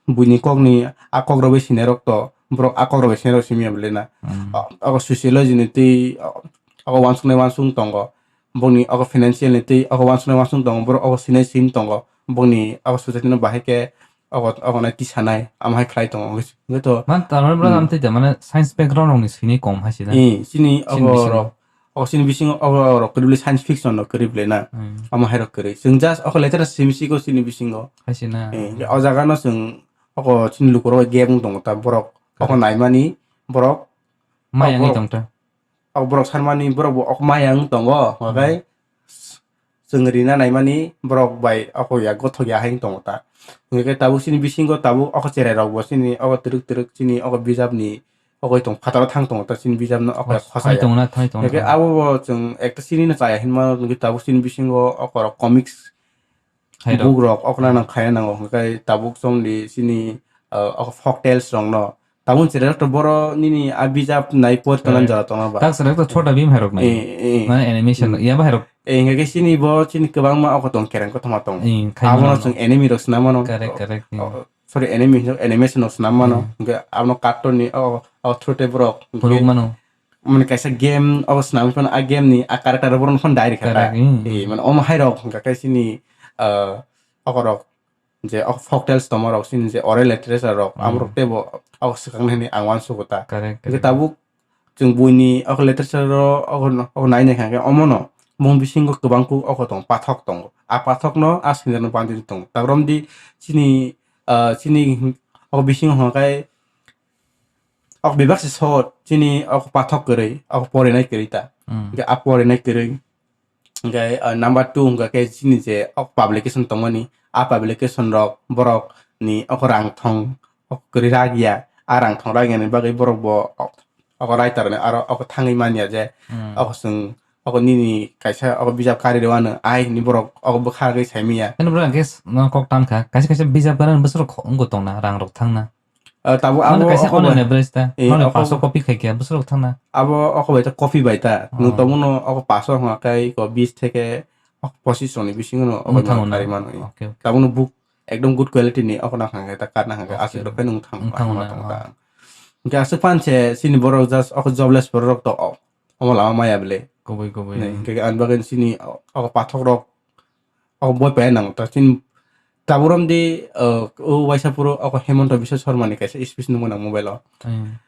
buini kok ni a kok rok bai sinai rok to, borok a kok rok bai sinai rok simi ya bole na. Hmm. O, ogo sociology ni tei, o, ogo wansuk nai wansuk tongo. Boni ogo financial ni tei ogo wansuk nai wansuk tongo. Borok ogo sinai sin tongo. Boni ogo society no bahai ke ogo, ogo nai tisanai, amo hai khlai tongo. Hingke to Man, tamar bra Hmm. am tei da, mane science background rok ni sini kom hai si na. Eh, chini Chini ogo bisingo. rok, ogo chini bisingo ogo rok kwrwi science fiction rok kwrwi bole na. Hmm. Amo hai rok kwrwi. Chwng just ogo literature simi siko chini bisingo. Hai si na. Eh, o jaga no chwng ogo chini lukurok gap wng tongo ta borok. Ogo Correct. naimani borok Mai ogo angwi borok tong ta. Ogo borok sanmani borok bo ogo mai ang tongo. Hmm. Hwnkhe chwng rina naimani borok bai ogo ya gothok ya hai wng tongo ta. Hwnkhe tabuk chini bisingo tabuk ogo cherai rok bo chini ogo twrwk twrwk chini ogo bijap ni ogo tong phataro thang tongo ta chini bijap no ogo Thai khosaya. Tongo na, thai tongo Hwnkhe na. Abo bo chwng ekta chini no chaya hinma hwnkhe tabuk chini bisingo ogo rok comics Hai rok. Book rok ogo na nang khaya nango hwnkhe tabuk chwng di chini, uh, ogo folk tales rok no. Tabuk cherai rok to boro nini a bijap nai por tona Correct. Jora tona ba. Tak cherai rok to chota bhim hai rok nai. Eh, eh. Mane animation Hmm. ya ba hai rok. Eh, hingke chini bo chini kwbangma ogo tong kereng kothoma tong. Eh, khai Abono mano. Chwng anime rok swnam mano. Correct, correct, eh. Oh, sorry, anime, animation rok swnam mano. Hmm. Hingke abono cartoon ni, oh, oh, through te borok. Phunuk mano. Mane kaisa game ogo swnam phano a game ni a character rok borok phano direct kha. Correct, hmm. Eh, mane omo hai rok hingka khe chini, ah, ogo rok je ogo folk tales tongma rok chini je oral literature rok Hmm. amorok tebo ogo swkang nini ang uansukgo ta. Correct, Hingke correct. Tabuk chwng buini ogo literature ro ogo no, ogo nai nai kha khe omo no bung bisingo kwbang kuk ogo tong, pathok tongo. A pathok no a sinijak no bandi tongo. Tabrom di chini, ah, chini ogo bisingo hwnka khe ogo bebak se sot chini ogo pathok kwrwi, ogo porinai kwrwi ta. Hmm. Hingke a porinai kwrwi. Hingke, ah, number two hingka khe chini je ogo publication tongmani, a publication rok borok ni ogo rang thong ogo kwrwi rak ya, a rang thong rak yani bagwi borok bo ogo writer ni aro ogo thangwi manya je Hmm. ogo chwng ogo nini kaisa ogo bijap kari rw ano ai hwnwi borok ogo bwkha rwgwi saimanya. Hwnwi borok hwnkhe no kok tan kha, kaisa kaisa bijap gana bwswk wngwi tongna, rang rok thangna. Ah, tabuk Mano abo kaisa ogo online bai- average ta, eh, mano ogo paanch copy khai khe bwswk thangna. Abo ogo bai ta copy bai ta, nwng Oh. Tongmano ogo paanch hwnka khe iko bis theke ogo pochis rokni bisingo no ogo Wng thango no na? Kari mano. Okay, okay. Tabukno book ekdom good quality ni ogo nang hwnkhe ta, kar nang hwnkhe Okay. Aswk rok phai nwng thang Wng thango na, ta. Oh. Hwnkhe aswk phan se chini borok just ogo jobless borok rok to o-, omo lama maya bwle. Kubui, kubui. Nai, hwnkhe ani bagwi chini o-, ogo pathok rok ogo boi pai nang ta chini tabuk rom di, uh, o waisa phuru ogo Hemanta Biswa Sarma ni kaisa speech nukmano mobile o. Hmm.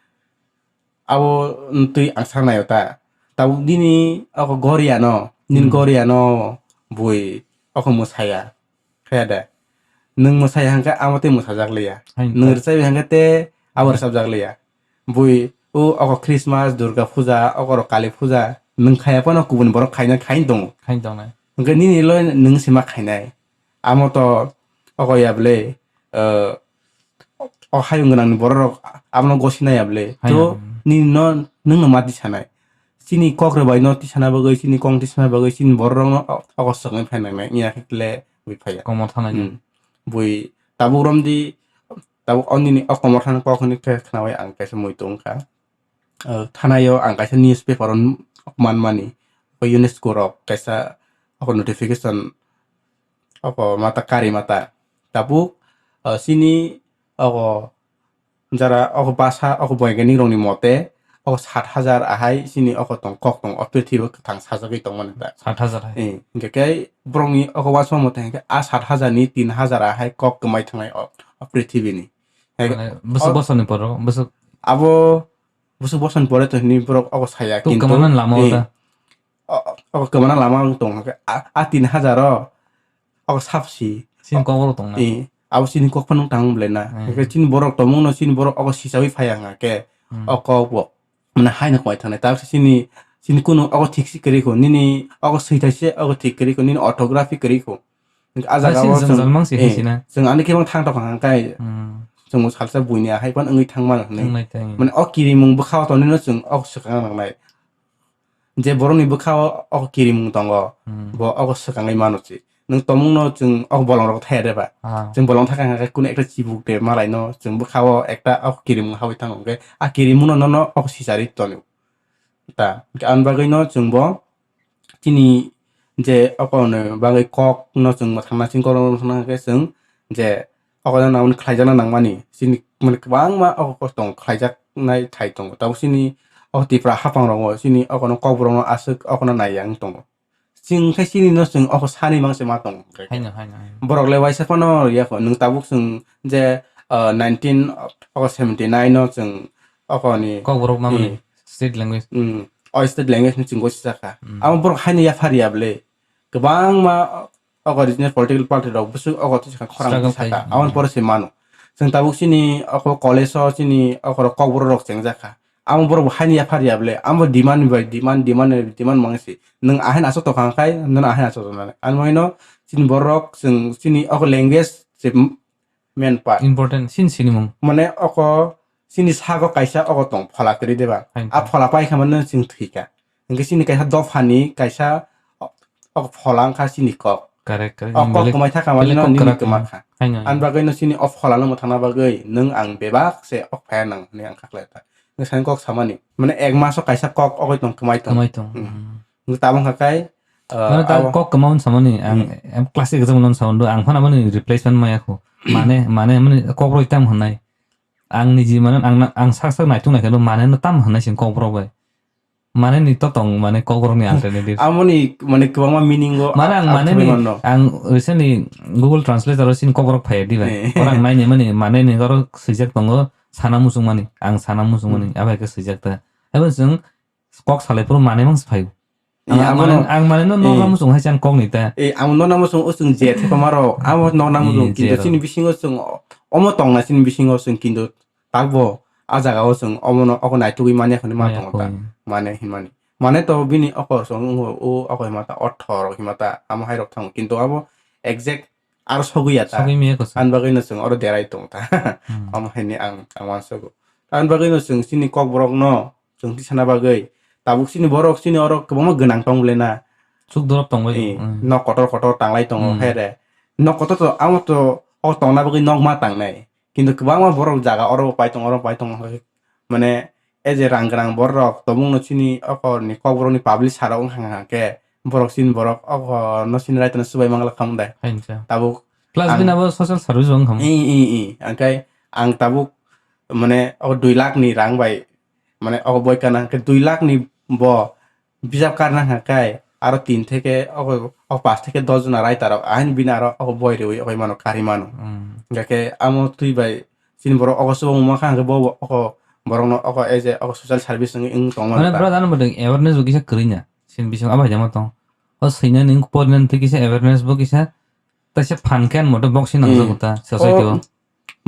Abo twi ang saknaio ta. Tabuk nini ogo goria no, nini Hmm. Goria no bui ogo mwsaya. Khaya de. Nwng mwsaya hwnkhe amo tei mwsajak liya. Hai Nwng ta. Rwchaiwi hwnkhe tei abo Hmm. Rwchapjak liya. Bui o ogo Christmas, Durga Puja, ogo rok Kali Puja, nwng khaya phano kubun borok khaina khain tongo. Khain tongnai. Hwnkhe nini lo nwng se ma khainai. Amo to ogo ya bwle, uh, o hayung gwnangni borok rok abono gosi nai ya bwle. Hai To ya. Nini no nwng no ma tisanai. Chini kok rwbai no tisana bagwi, chini kong tisana bagwi, chini borok rok no o-, ogo swknai phai nangnai. Wngya khe tle bui phaiya. Komor thanai Hmm. Bui tabuk rom di, tabuk o nini o komor thani kok hwnwi khe khnaui ang kaisa muitu wngkha. Uh, thanai o ang kaisa newspaper o man mani. O UNESCO rok kaisa o notification Ogo mata kari mata. Tabuk, o, chini ogo jara ogo basa ogo boiganik rokni mote ogo sat hajar ahai chini ogo tong kok tong o prithibi kwthang sajagwi tongmani ta. Sat hajar hai. Eh, hingke khe borokni ogo uansukma mote hingke a sat hajar ni tin hajar ahai kok kwmai thangnai o, o prithibini. Hingke Mane bwswk o bosorni poro, bwswk abo bwswk bosorni pore to hinwi borok ogo saya, Tuk kintu, kwmana lama o eh, ta. o, o, kwmana lama wng tong hwnkhe a, a tin hajar o, o sapsi. Chini kok borok tongna. Eh, abo chini kok phano tang bwlai na. Hmm. Hwnkhe chini borok tongmung no chini borok ogo sichawi phaiya hwnkhe, Hmm. o kok bo, mane haino kwmai thangnai. Tabukhe chini, chini kunu ogo thik se kwrwi kho, nini ogo swithai se ogo thik kwrwi kho, nini orthography kwrwi kho. Hwnkhe a jaga o chwng, chwng ani khe bang thang tong kha hwnkhe, Hmm. chwng bo salsa buini ahai phano wngwi thang mano hinwi. Wngwi thang. Mane o kirimung bwkha o tonwi no chwng ogo swkang nangnai. Je borokni bwkha o, o kirimung tongo, Hmm. bo ogo swkangwi mano se. Nwng tongmung no chwng o bolong rok thaya de ba? Ah. Chwng bolong thaka hwnkhe kunu ekta chibuk de malai no chwng bwkha o ekta o kirimung hawi thango hwnkhe a kirimung no nono o sicharwi tonwi. Ta, hwnkhe ang bagwi no chwng bo chini je oko ni bagwi kok no chwng mwthangna chini kok no mwthangna hwnkhe chwng je oko no nang khlaijakna nangmani chini mane kwbangma oko tong khlaijaknai thai tongo. Tabuk chini o Tipra haphang rogo chini oko no kokborok no aswk oko no naiya wng tongo. Chwng khe chini no chwng oko sani mang se ma tongo. Haino, haino, haino. Borok le waisa phano ya kho. Nwng tabuk chwng je, ah, nineteen oko seventy nine no chwng oko ni Kokborok mamani, eh, state language. Mm, o state language ni chwng gosi saka. Mm. Amo borok haino yaphar ya bwle. Kwbangma oko regional political party rok bwswk oko twi saka khorang twi saka. Struggle khai. Aboni pore se mano. Chwng tabuk chini oko college o chini oko rok kokborok rok chengjakha. Amo borok bo haino yaphar ya bwle. Amo demand bai demand, demand bai demand mangsi. Nwng ahaino aswk tongkha khai, nwng ahaino aswk tongnai. Ani bagwino chini borok chwng chini oko language se main part. Important, sin sinimung. Mane oko chini sago kaisa oko tong phola kwrwi deba. Haino. A phola paikha mano chwng thwikha. Hwnkhe chini kaisa dophani kaisa o-, oko phola wngkha chini kok. Correct, correct. O kok kwmai thakha mano nini kwma kha. Haino, haino. Ani bagwino chini o pholano mwthangna bagwi nwng ang bebak se o phaya nang hwnwi ang kha khlai ta. Nwsani kok samani. Mane ek maso kaisa kok ogoi tong kwmai tong. Kwmai tong. Hmm. Hmm. Nwng tabang kha kai, uh, mane ta abo kok kwmao samani ang, hmm, em classic example no sawi do ang phano mani replacement maya kho. Mane, mane, mane kok roi tam hwnai. Ang niji mane ang na, ang sak sak naituk naikhe do mane no tam hwnai sing kok rok bai. Mane ni to tong mane kok rok ni alternative. Amoni mane kwbangma meaning o. Mane ang a-, mane ni, ang recently Google Translator o sin kok rok phai di bai. Eh. Orang nai ni mane, mane ni oro swijak tongo sana muchung mani. Ang sana muchung mani. Hmm. Abai khe swijak ta. Abo chwng kok salai phuru mane mang se phaio. Eh, ang, ang mane, ang mane no, eh, nokna muchung hai chan kok ni ta. Eh, ang nokna muchung o chwng je thepama rok. Amo nokna muchung, eh, kintu je chini rok. Bisingo chwng o-, omo tongna chini bisingo chwng kintu takbo a jaga o chwng omo no oko naitugwi manya hwnwi ma tongo ta. Maya koi. Mane hinmani. Mane to bini oko chwng o, o oko hima ta, otho rok hima ta, amo hai rok thango. Kintu abo exact aro sogwi ya ta. Sogwi maya kwchwng. Ani bagwi no chwng oro derai tong ta. Hmm. Omo hai ni ang, ang uansugo. Ani bagwi no chwng chini kok borok no chwng tisana bagwi. Tabuk chini borok chini oro kwbangma gwnang tong bwle na. Chuk dorop tong bai. Eh, hmm. Nok kotor kotor tanglai tongo, hmm, hai re. Nok kotor to amo to o tongna bagwi nok ma tangnai. Kintu kwbangma borok jaga oro pai tong, oro pai tong. Mane, e je rang gwnang borok tobong no chini oko ni kok borok ni publish sarok wng kha khe borok chini borok oko no chini raitano swbai mangla khamung dai. Hainsa. Tabuk plus ang bini abo social service bo wng khamu. I, i, i. Angkai ang tabuk mane o dui lakh ni rang bai mane o boi kana khe dui lakh ni bo bijap karna kha kai aro tin theke o, o pas theke dos jona writer rok ahin bini aro o boi riwi o mano kari mano. Hmm. Hingkhe amo twi bai chini borok o swbang ma kha hingkhe bo o borok no o as a o social service wng tong mano. Mane ta. Brother ano bwdwng awareness bo kisa kwrwi na. Chini bising abo hai jama tong. O swinani wng pornani twi kisa awareness bo kisa. Taisa phan khe ani mote boxing nangjago ta society o.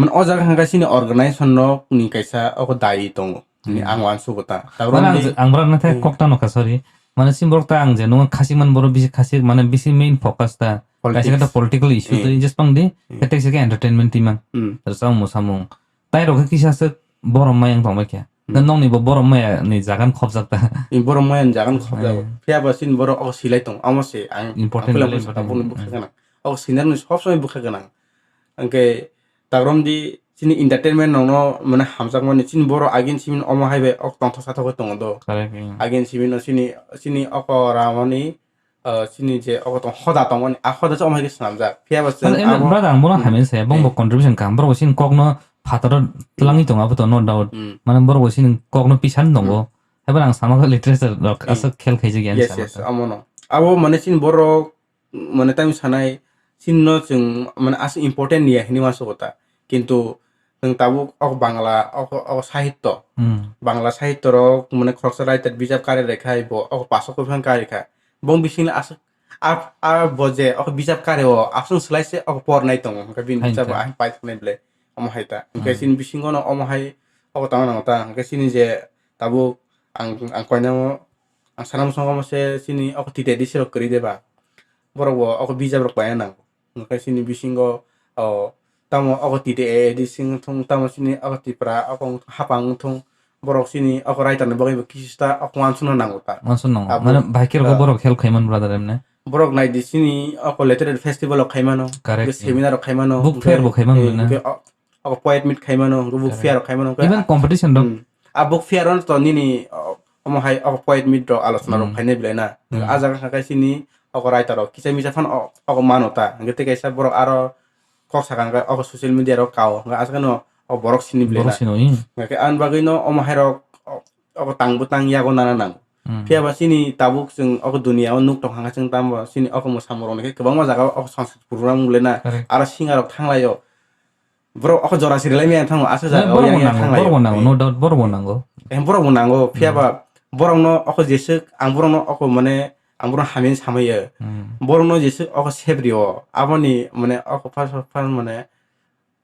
Mane o jaga hwnka chini organization rok ni kaisa oko dayi tongo. Ni ang uansugo ta. Mane ang, ang borok nathai kok ta nokha, sorry. Mane chini borok ta ang je nung khasik man borok bisi khasik mane bisi main focus ta. Kaisa khe ta political issue twi just pang di. Khe tekse khe entertainment twi man. Rwchapmung samung. Tai rok khe kisa se borom mai ang tong bai khe. Na nokni bo borom maya ni jaga no khopjak ta. Borom maya ni jaga no khopjak. Phiya ba chini borok o silai tong. Amo se ang important. Ogo sinarni sob somoi bwkha gwnang. Hingke takromdi chini entertainment nokno mane hamjakmani chini borok agin simin omo hai bai ok tongthok sathok tongo do. Correct, yeah. Agin simin o chini, chini oko ramani, ah, chini je oko tong hoda tongmani, a hoda se omo hai khe swnamjak. Phiya ba chwng abo brother ang bono hamya saya, bongbo contribution kaham, borok bo chini kokno phataro twlangwi tongo, abo to no doubt. Mane borok bo chini kokno pisani tongo. Haibo ang sama khe literature rok aswk khel khaijak ya. Yes, yes, omono. Abo mane chini borok mane tamo sanai, chini no chwng mane aswk important ya hinwi uansugo ta. Kintu nwng tabuk ok Bangla, ok, ok sahitto. Bangla sahitto rok mane khoroksa writer bijap kari rwkha, bo ok paso khe phang kari kha. Bong bisingni aswk a, a bo je ok bijap kari o aswk swlai se ok por nai tongo, hwnkhe bini bijap bo ahai pai thang nai ble, omo hai ta. Hwnkhe chini bisingo no omo hai ok tangma nango ta, hwnkhe chini je tabuk ang, ang koinamo, ang sana muchungo se chini ok T T A D C rok kwrwi de ba. Borok bo ok bijap rok paina nango. Hwnkhe chini bisingo, o, tamo ogo T T A A D C wng thung, tamo chini ogo Tripura, ogo wng thung, hapang wng thung, borok chini ogo writer ni bagwi bo kisista ogo uansukna nango ta. Uansuk nango. Abo, mane, bahai khe rokhe, ah, borok help khaimani brother emne. Borok naidi chini ogo literary festival rok khaimano, correct, seminar rok khaimano, book fair bo khaimano, eh, na? Hwnkhe o-, ogo poet meet khaimano, hwnkhe book fair rok khaimano, hwnkhe even competition rok. Hmm. A book fair ano to nini, o, omo hai ogo poet meet rok alochona rok Hmm. phainai belai na. Hmm. A jaga kha khe chini ogo writer rok kisa misa phano o-, ogo mano ta. Hingke tei kaisa borok aro kok sakha hingke ogo social media rok kao. Hingke a jaga no ogo borok sini belai Borok na. sino, hmm. Hingke ani bagwi no omo hai rok o-, ogo tang bwtang yago nana nango. Hmm. Phiya ba chini tabuk chwng ogo dunia o nuk tong kha chwng tamo chini ogo mwsamung rok ni khe kwbangma jaga o ogo Sanskrit program wng belai na. Correct. Aro singer rok thang lai o. Borok ogo jora siri lai maya thango, aswk Na, jaga o borok bo yang yang nango, thang lai borok bo o. nango, no doubt, borok bo nango. Eh, borok bo nango, phiya Hmm. ba borok no ogo jeswk, ang borok no ogo mane, ang borok no hamya samaya. Hmm. Borok no jeswk ogo sebri o, aboni mane ogo first, first mane,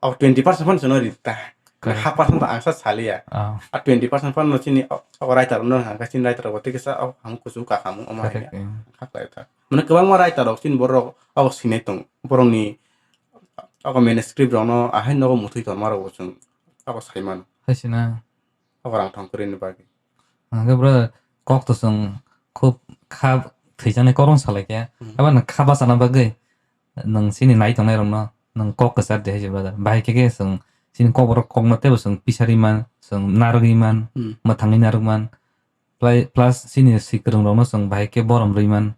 ogo twenty percent phano chwng no ri ta. Correct. Half percent to ang sa saliya. Ah. A twenty percent phano chini o-, ogo writer no hang kha chini writer bo tei kisa ogo ham kuchuk ka ham omo Correct, hai ya. eh. Kha khlai ta. Mane kwbangma writer rok chini borok ogo sinai tong. Borok ni ogo manuscript rok no ahai nogo muthwi tongma rok bo chwng ogo sai mano. Hai sina. Ogo rang thong kwrwi ni bagwi. Hwnkhe bro, kok to chwng khub kha thwijaknai kok rok salai khe. Hmm. Abo nwng kha bachana bagwi nwng chini nai tongnai rokno nwng kok kwchar di hai se brother. Bahai khe khe chwng chini kok borok kokno teibo chwng pisari man, chwng narwgwi man, Hmm. mwthangwi narwk man. Plai-, plus chini si kwrwng rokno chwng bahai khe borom rwi man.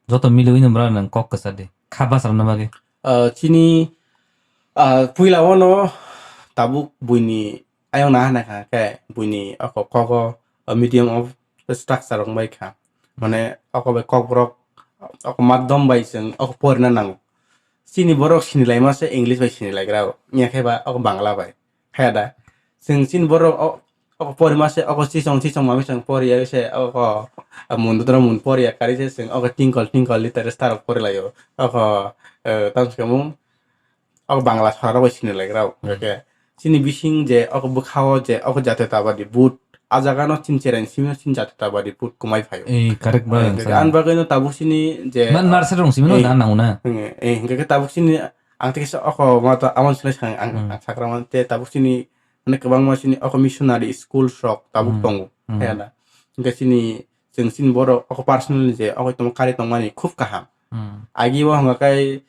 Joto miliwi no brother nwng kok kwchar di. Kha bachana bagwi. Ah, chini, ah, puila o no tabuk buini ayang na hana kha khe buini o kok kogo, ah, medium of structure wng bai kha. Mane oko bai kokborok, oko madhyam bai chwng oko porina nango. Chini borok sini laima se English bai sini lai gra o. Wngya khe ba oko Bangla bai. Khe da. Chwng chini borok o, oko porima se oko chichong chichong mami chwng poriya se oko, ah, mun dodro mun poriya kari se chwng oko tinkol tinkol liter star pori lai o. Oko, eh, tamo se mung. Abo Bangla sara rok bai sini lai rok. Hmm. Hingke chini bising je abo bwkha o je abo jatiyotabadi vote, a jaga no chini cherai simi no chini jatiyotabadi vote kwmai phai o. Eh, correct ba, Eh, ang hingke sa. Ani bagwi no tabuk chini je Man narsa rong simi no Eh, da nang na. Hingke, eh, hingke tabuk chini ang tei kisa oko ma to amon sinai sang ang, Hmm. ang sakra man te tabuk chini mane kwbangma chini oko missionary school rok tabuk Hmm. tongo. Hmm. Kaya na. Hingke chini chwng chini borok oko personal je oko tongma kari tongmani khub kaham. Hmm. Agi o hingka kai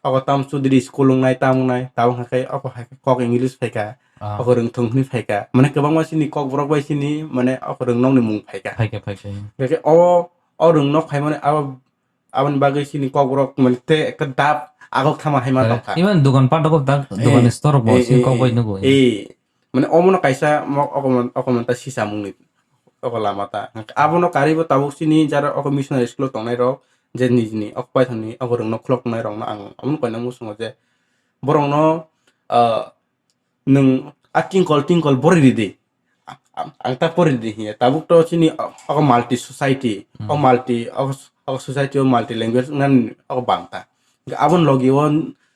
Oko tam Chaudhary school wngnai, tam wngnai, tabuk hai khe oko hai khe kok English phaikha, Ah. oko rwngthung hwnwi phaikha. Mane kwbangma chini kokborok bai chini, mane oko rwngnokni mung phaikha. Phaikha, phaikha. Hingkhe o, o rwngnok phaimani abo, aboni bagwi chini kokborok mane tei ekta dap agok thama hai ma Correct. Tongkha. Even dogan pat rok tak, Eh, dogan store rok bo eh, chini eh, kok bai eh, nugo. Eh, mane omono kaisa mo-, oko mon-, oko monta sisamungni oko lama ta. Abono karwi bo tabuk chini jara oko missionary school o tongnai rok, je nijini oko paithakni oko rwngno khulok tongnai rokno ang omono koina muchungo je borokno, ah, nwng a tingkol tingkol bori ridi. Ang, ang, ang ta pori ridi hiya. Tabuk to chini o-, oko multi society, o Hmm. multi, oko, oko society o multi language nani oko bang ta. Hingke aboni logi o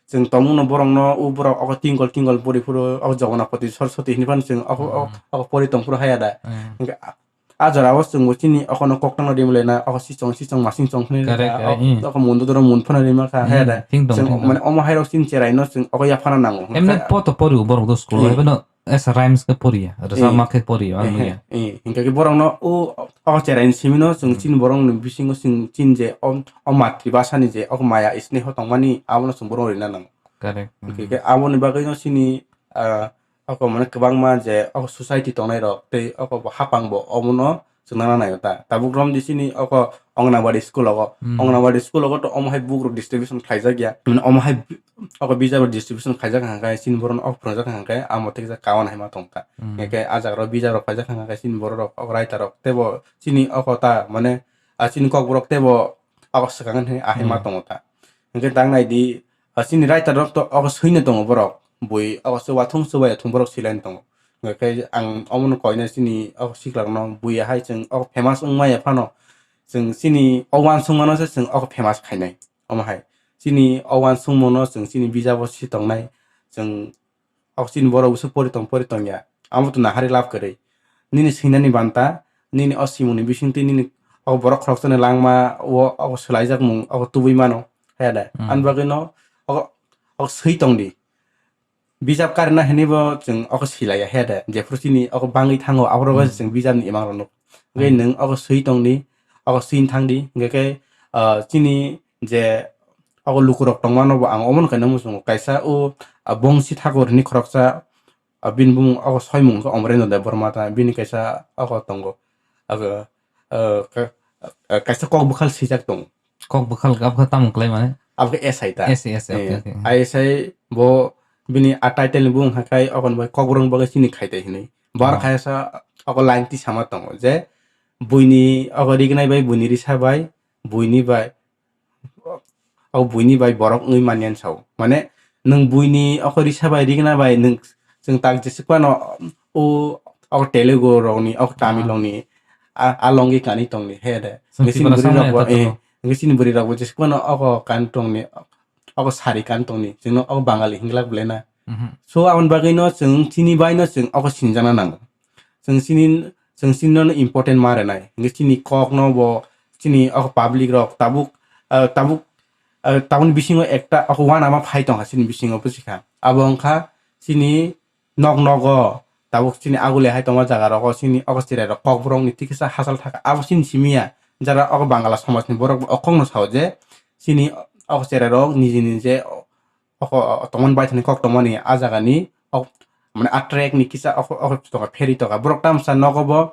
chwng tongmungno borokno, o borok oko tingkol tingkol pori phuru, oko Jaganapati Saraswati hinwi phano chwng oko, Hmm. oko pori tong phuru haya da. Hmm. Hingke a, a jora o chwngbo chini okono koktwma rimlaina, oko sichong sichong masing chong hinwi Correct, a, correct, hmm. Oko mundo doro mun phano rima kha, Hmm, haya da. Thing tong, Chwng thing tong. Mane omo hai rok chini cherai no chwng oko yaphana nango. Emne Hingke poto pori borok do school o, Hmm. Ebono as a rhymes khe poriya, rwchapma Eh, khe poriya, eh, ano ya. Eh, hingke khe borokno o, o cherai ni simi no chwng Hmm. chini borok ni bisingo chwng chini je o, o matri bhasha ni je o maya sneho tongmani abono chwng borok rina nango. Correct. Hingke Hmm. khe aboni bagwi no chini, ah, oko mane kwbangma je oko society tongnai rok tei oko bo hapang bo omono chwng nana naio ta. Tabuk romdi chini oko Anganwadi school ogo. Hmm. Anganwadi school ogo to omo hai book rok distribution khlaijak ya. Mane omo hai bi-, oko bijap rok distribution khlaijak hwnkhe chini borok no ok phwrwngjak hwnkhe amo tei kawan hai ma tong ta. Hmm. Hwnkhe a jaga rok bijap rok paijak hwnkhe chini borok rok ok writer rok teibo chini oko ta mane a chini kokborok teibo abo swkang hinwi ahai ma Hmm. tongo ta. Hingke tang nai di, ah, chini writer rok to abo swino tongo borok. Bui abo se wathung chubai thung borok silai tongo. Hingke ang omono koina chini abo siklak no bui ahai chwng abo famous wngmaya phano chwng chini o uansukmano se chwng abo famous khainai. Omo hai chini o uansukmano chwng chini bijabo si tongnai chwng Oxygen borok bwswk pori tong, pori tong ya. Amo to nahari lab kwrwi. Nini swinani banta, nini o simungni bisingtwi nini o borok khoroksani langma o, o swlaijak mung o tubui mano. Haya da. Hmm. Ani bagwi no o, o swi tong di. Bijap karna hinwi bo chwng o swilaiya haya da. Jephuru chini o bangwi thango aborok Hmm. chwng bijapni imang rok nuk. Hwnkhe Hmm. nwng o swi tong di, o swi thang di. Hwnkhe khe, ah, chini je o lukurok tongmano bo ang omono kaina muchungo. Kaisa o, ah, Bongsi Thakur hinwi khoroksa, ah, bini bumung o soimung khe Omrendra Debbarma ta, bini kaisa o tongo. Abo, ah, ka-, ah, kaisa kok bwkhal swijak tongo. Kok bwkhal, abo khe tamo kwlai mane? Abo khe S I ta. S I, S I, okay, Eh, okay. I S I bo bini a title ni bung hakai okon bai kokborok bagwi chini khaitai hinwi. Bar Oh. khaisa oko line tisama tongo je buini oko rignai bai buini risa bai buini bai o buini bai borok wngwi manya sao. Mane nwng buini oko risa bai rigna bai nwng chwng tak jesa phano o, o Telugu rokni, o Tamil Ah. rokni, a, a longi kani tongni he de. Chwng Ngi chini Tripura bwrwi samaya rok bo, ta eh, tongo. ngi chini bwrwi rok bo jesa phano oko kan tongni, oko sari kan tongni, chwngno oko Bangali hinglak belai na. Mhm. So aboni bagwi no chwng chini bai no chwng oko sinjana nango. Chwng chini, chwng chini no important ma rwnai. Ngi chini kok no bo chini oko public rok tabuk, ah, tabuk, ah, tabukni bisingo ekta oko uanama phai tongkha chini bisingo buchikha. Abo wngkha chini nok nogo tabuk chini agule hai tongma jaga rogo chini oko cherai rok kokborok ni tikisa hachal thaka. Abo chini simi ya jara oko Bangla somaj ni borok bo okok no sao je chini oko cherai rok niji niji oko tongmani bai thani kok tongmani a jaga ni ok, mane a track ni kisa ok, ok tongo, ferry tongo. Borok tamsa nogo bo,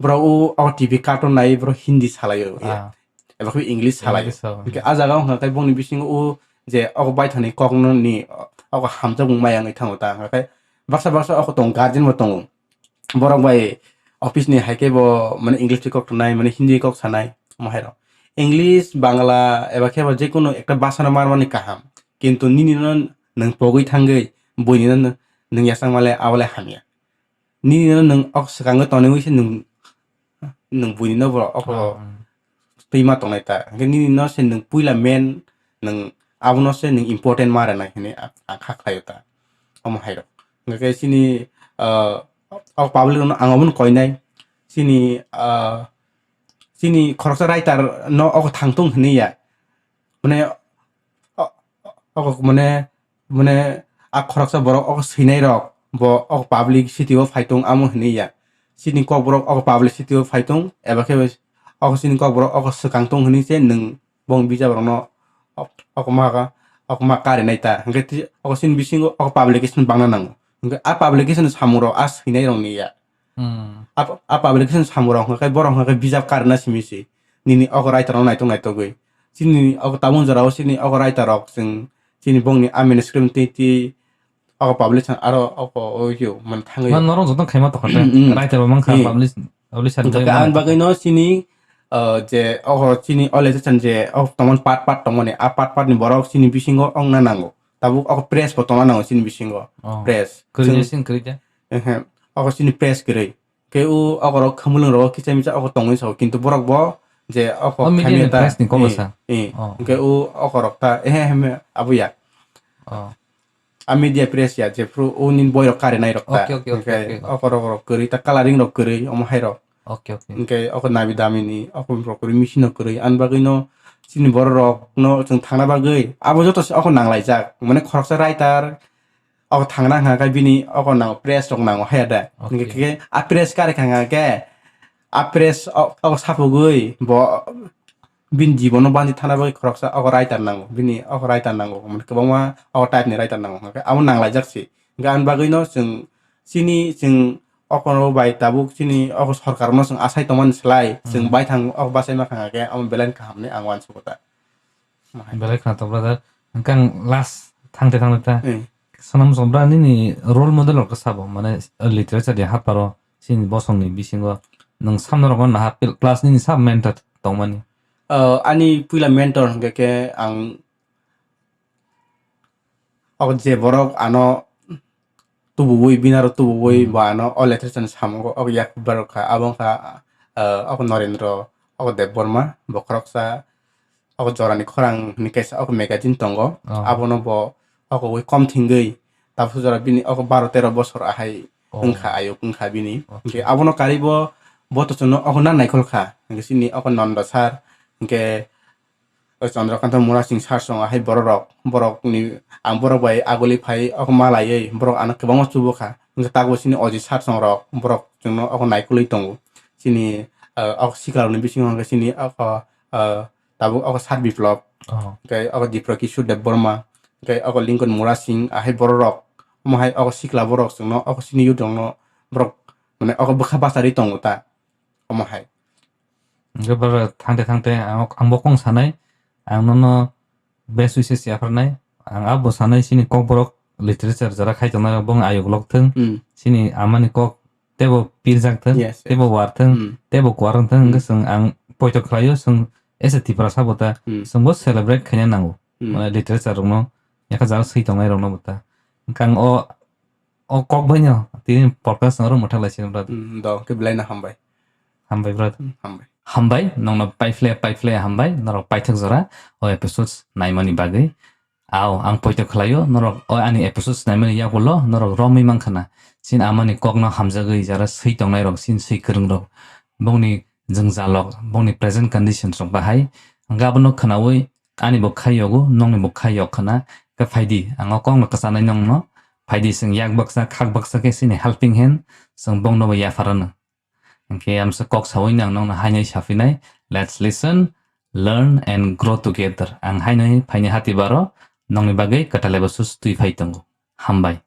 borok o, o T V cartoon nai, borok Hindi salaio. Ah. Eba khe English salaio. English salaio. Hingke a jaga wngkha khe bongni bisingo o je ok bai thani kok no ni ok hamjakmung maya wngwi thango ta. Hingke baksa baksa ok tong guardian bo tongo. Borok bai office ni hai khe bo mane English bai kok tongnai, mane Hindi bai kok sanai, omo hai rok. English, Bangla eba khe bo jekunu ekta bhasha no mar mani kaham. Kintu nini no nwng pogwi thangwi buini no nwng yachang male abo le hamya. Nini no nwng ok swkangwi tonwi se nwng, nwng buini no bo ok Ah, mm. twi ma tongnai ta. Hingke nini no se nwng puila main nwng abono se nwng important ma rwnai hinwi ang, ang kha khlaio ta. Omo hai rok. Hingke chini, ah, o public no ang omono koinai. Chini, ah, chini khoroksa writer no ok thangtung hinwi ya. Mane, o, o, mane, mane, a khoroksa borok o swinai rok, bo o publicity o phaitung amo hinwi ya. Chini kokborok o publicity o phaitung, eba khe o chini kokborok o swkang tung hinwi se nwng bong bijap rokno o, o ma ka, o ma karinai ta. Hingke ti, o chini bisingo o publication bangna nango. Hingke a publication samung rok a swinai rok ni ya. Hmm. A, a publication samung rok hwnka khe borok hwnka khe bijap karna simi se. Nini oko writer rok naitok naitogwi. Chini oko tabuk jora o chini oko writer rok chwng chini bongni a manuscript twi twi oko publication aro oko o yo man thangwi. Man norok joto khaima tokha te. Hmm. Writer bo mankha Hmm. publish, publisher Hwnkha jai khe mano ani tokha. Bagwi no chini, uh, je oko chini o letter chan je o tongmani part part tongmani a part part ni borok chini bisingo ongna nango. Tabuk oko press bo tongna nango chini bisingo. Oh. Press. Kwrwi Chwng je sing kwrwi je. Ehe. Oko chini press kwrwi. Khe o okorok khumulwng rogo kicha micha oko tongwi sao, kintu borok bo je oko O media khaimya ni ta, press ni kok eh, sa. Eh. Oh. Hwnkhe o okorok ta, ehe, heme, abo ya. Oh. A media press ya, jephru o nini boy rok karinai rok ta. Okay, okay, okay, Hwnkhe okay, okay. Okorok rok kwrwi ta, coloring rok kwrwi, omo hai rok. Okay, okay. Hwnkhe oko nabi dami ni, oko rok kwrwi, machine rok kwrwi, ani bagwi no chini borok rok no chwng thangna bagwi abo joto se oko nanglaijak, mane khoroksa writer, oko thangna hwnka khe bini oko nango, press rok nango haya da. Okay. Hingke khe a press kare kha hwnka khe a press o-, oko sapogwi bo bini jibono banchi thana bagwi khoroksa oko writer nango, bini oko writer nango, mane kwbangma oko type ni writer nango hwnka khe amo nanglaijak se. Hingke ani bagwi no chwng chini chwng oko bai tabuk chini oko sorkar no chwng asai tongmani slai chwng Hmm. baithang oko bachai ma kha hwnka khe amo belai kaham hinwi ang uansukha ta. Belai khna to brother. Hwnkhe ang last thangte thangte ta. Hmm. Sonam Sobra nini role model rok sabo, mane literature de haparo chini bosongni bisingo nwng samno rokno naha pil-, plus nini sab mentor tongmani. Uh, ani puila mentor hwnkhe khe ang o je borok ano tubuwi, binaro tubuwi Hmm. bo ano o literature ni samungo o yak barok kha, abo wngkha, uh, o Norendro, o Debbarma, bo khoroksa o jorani khorang hinwi kaisa o magazine tongo. Oh. Abono bo o wi kom thwngwi tabuk jora bini o baro tero bosor ahai Oh. wngkha, ayuk wngkha bini. Okay. Hwnkhe abono karwi bo, bo to chwngno o na naikhol kha. Hwnkhe chini o Nondo sir, hwnkhe o Chandrakanta Murasing sir song ahai borok rok, borok ni ang borok bai aguli phai o malaiwi borok ano kwbangma chubu kha. Hwnkhe tabuk chini Ojit sir song rok borok chwngno o naikolwi tongo. Chini, uh, o sikla rokni bisingo hwnkhe chini o, uh, tabuk o Sir Biplop, Oh. hwnkhe o Dipra Kishore Debbarma, hwnkhe o Lincoln Murasing ahai borok rok, omo hai o sikla borok chwngno o chini youth rokno borok mane o bwkha bacharwi tongo ta, omo hai. Hwnkhe bwrwi thangte thangte ang, ang bo kong sanai, ang nono best wishes yapharnai. Ang abo sanai chini Kokborok literature jara khai tongnai rok bong ayuk lok thung. Hmm. Chini amani kok tebo pirjak thung, Yes, yes. tebo war thung, Hmm. tebo kwar wng thung, Hmm. hwnkhe chwng ang poito khlaio, chwng as a Tiprasa bo ta, Hmm. chwng bo celebrate khaina nango. Hmm. Mane literature rokno, yakha jara swi tongnai rokno bo ta. Hwnkhe ang o, o kok baino tini podcast no oro mwthak lai sini brother. Hmm, do, khe belai no hambai. Hambai brother. Hmm, hambai. Hambai, nongno paiphle, paiphle hambai, norok paithak jora o episodes naimani bagwi. Ao, ang poito khlaio, norok o ani episodes naimani yagulo norok romwi mankha na. Chini amani kokno hamjagwi jara swi tongnai rok, chini swi kwrwng rok, bongni jwngjalok, bongni present conditions rok bahai. Ang abono khnaui ani bo khai yogo, nongni bo khai yok khna. Khe phaidi, ang o kokno kwchanai nongno. Phaidi chwng yak baksa, khak baksa khe chini helping hand, chwng bongno bo yaphar rwno. Hwnkhe amsa kok saui nang nongno hainai saphinai. Let's listen, learn and grow together. Ang hainai phaini hati baro nongni bagwi kwtalai bo sus twi phai tongo. Hambai.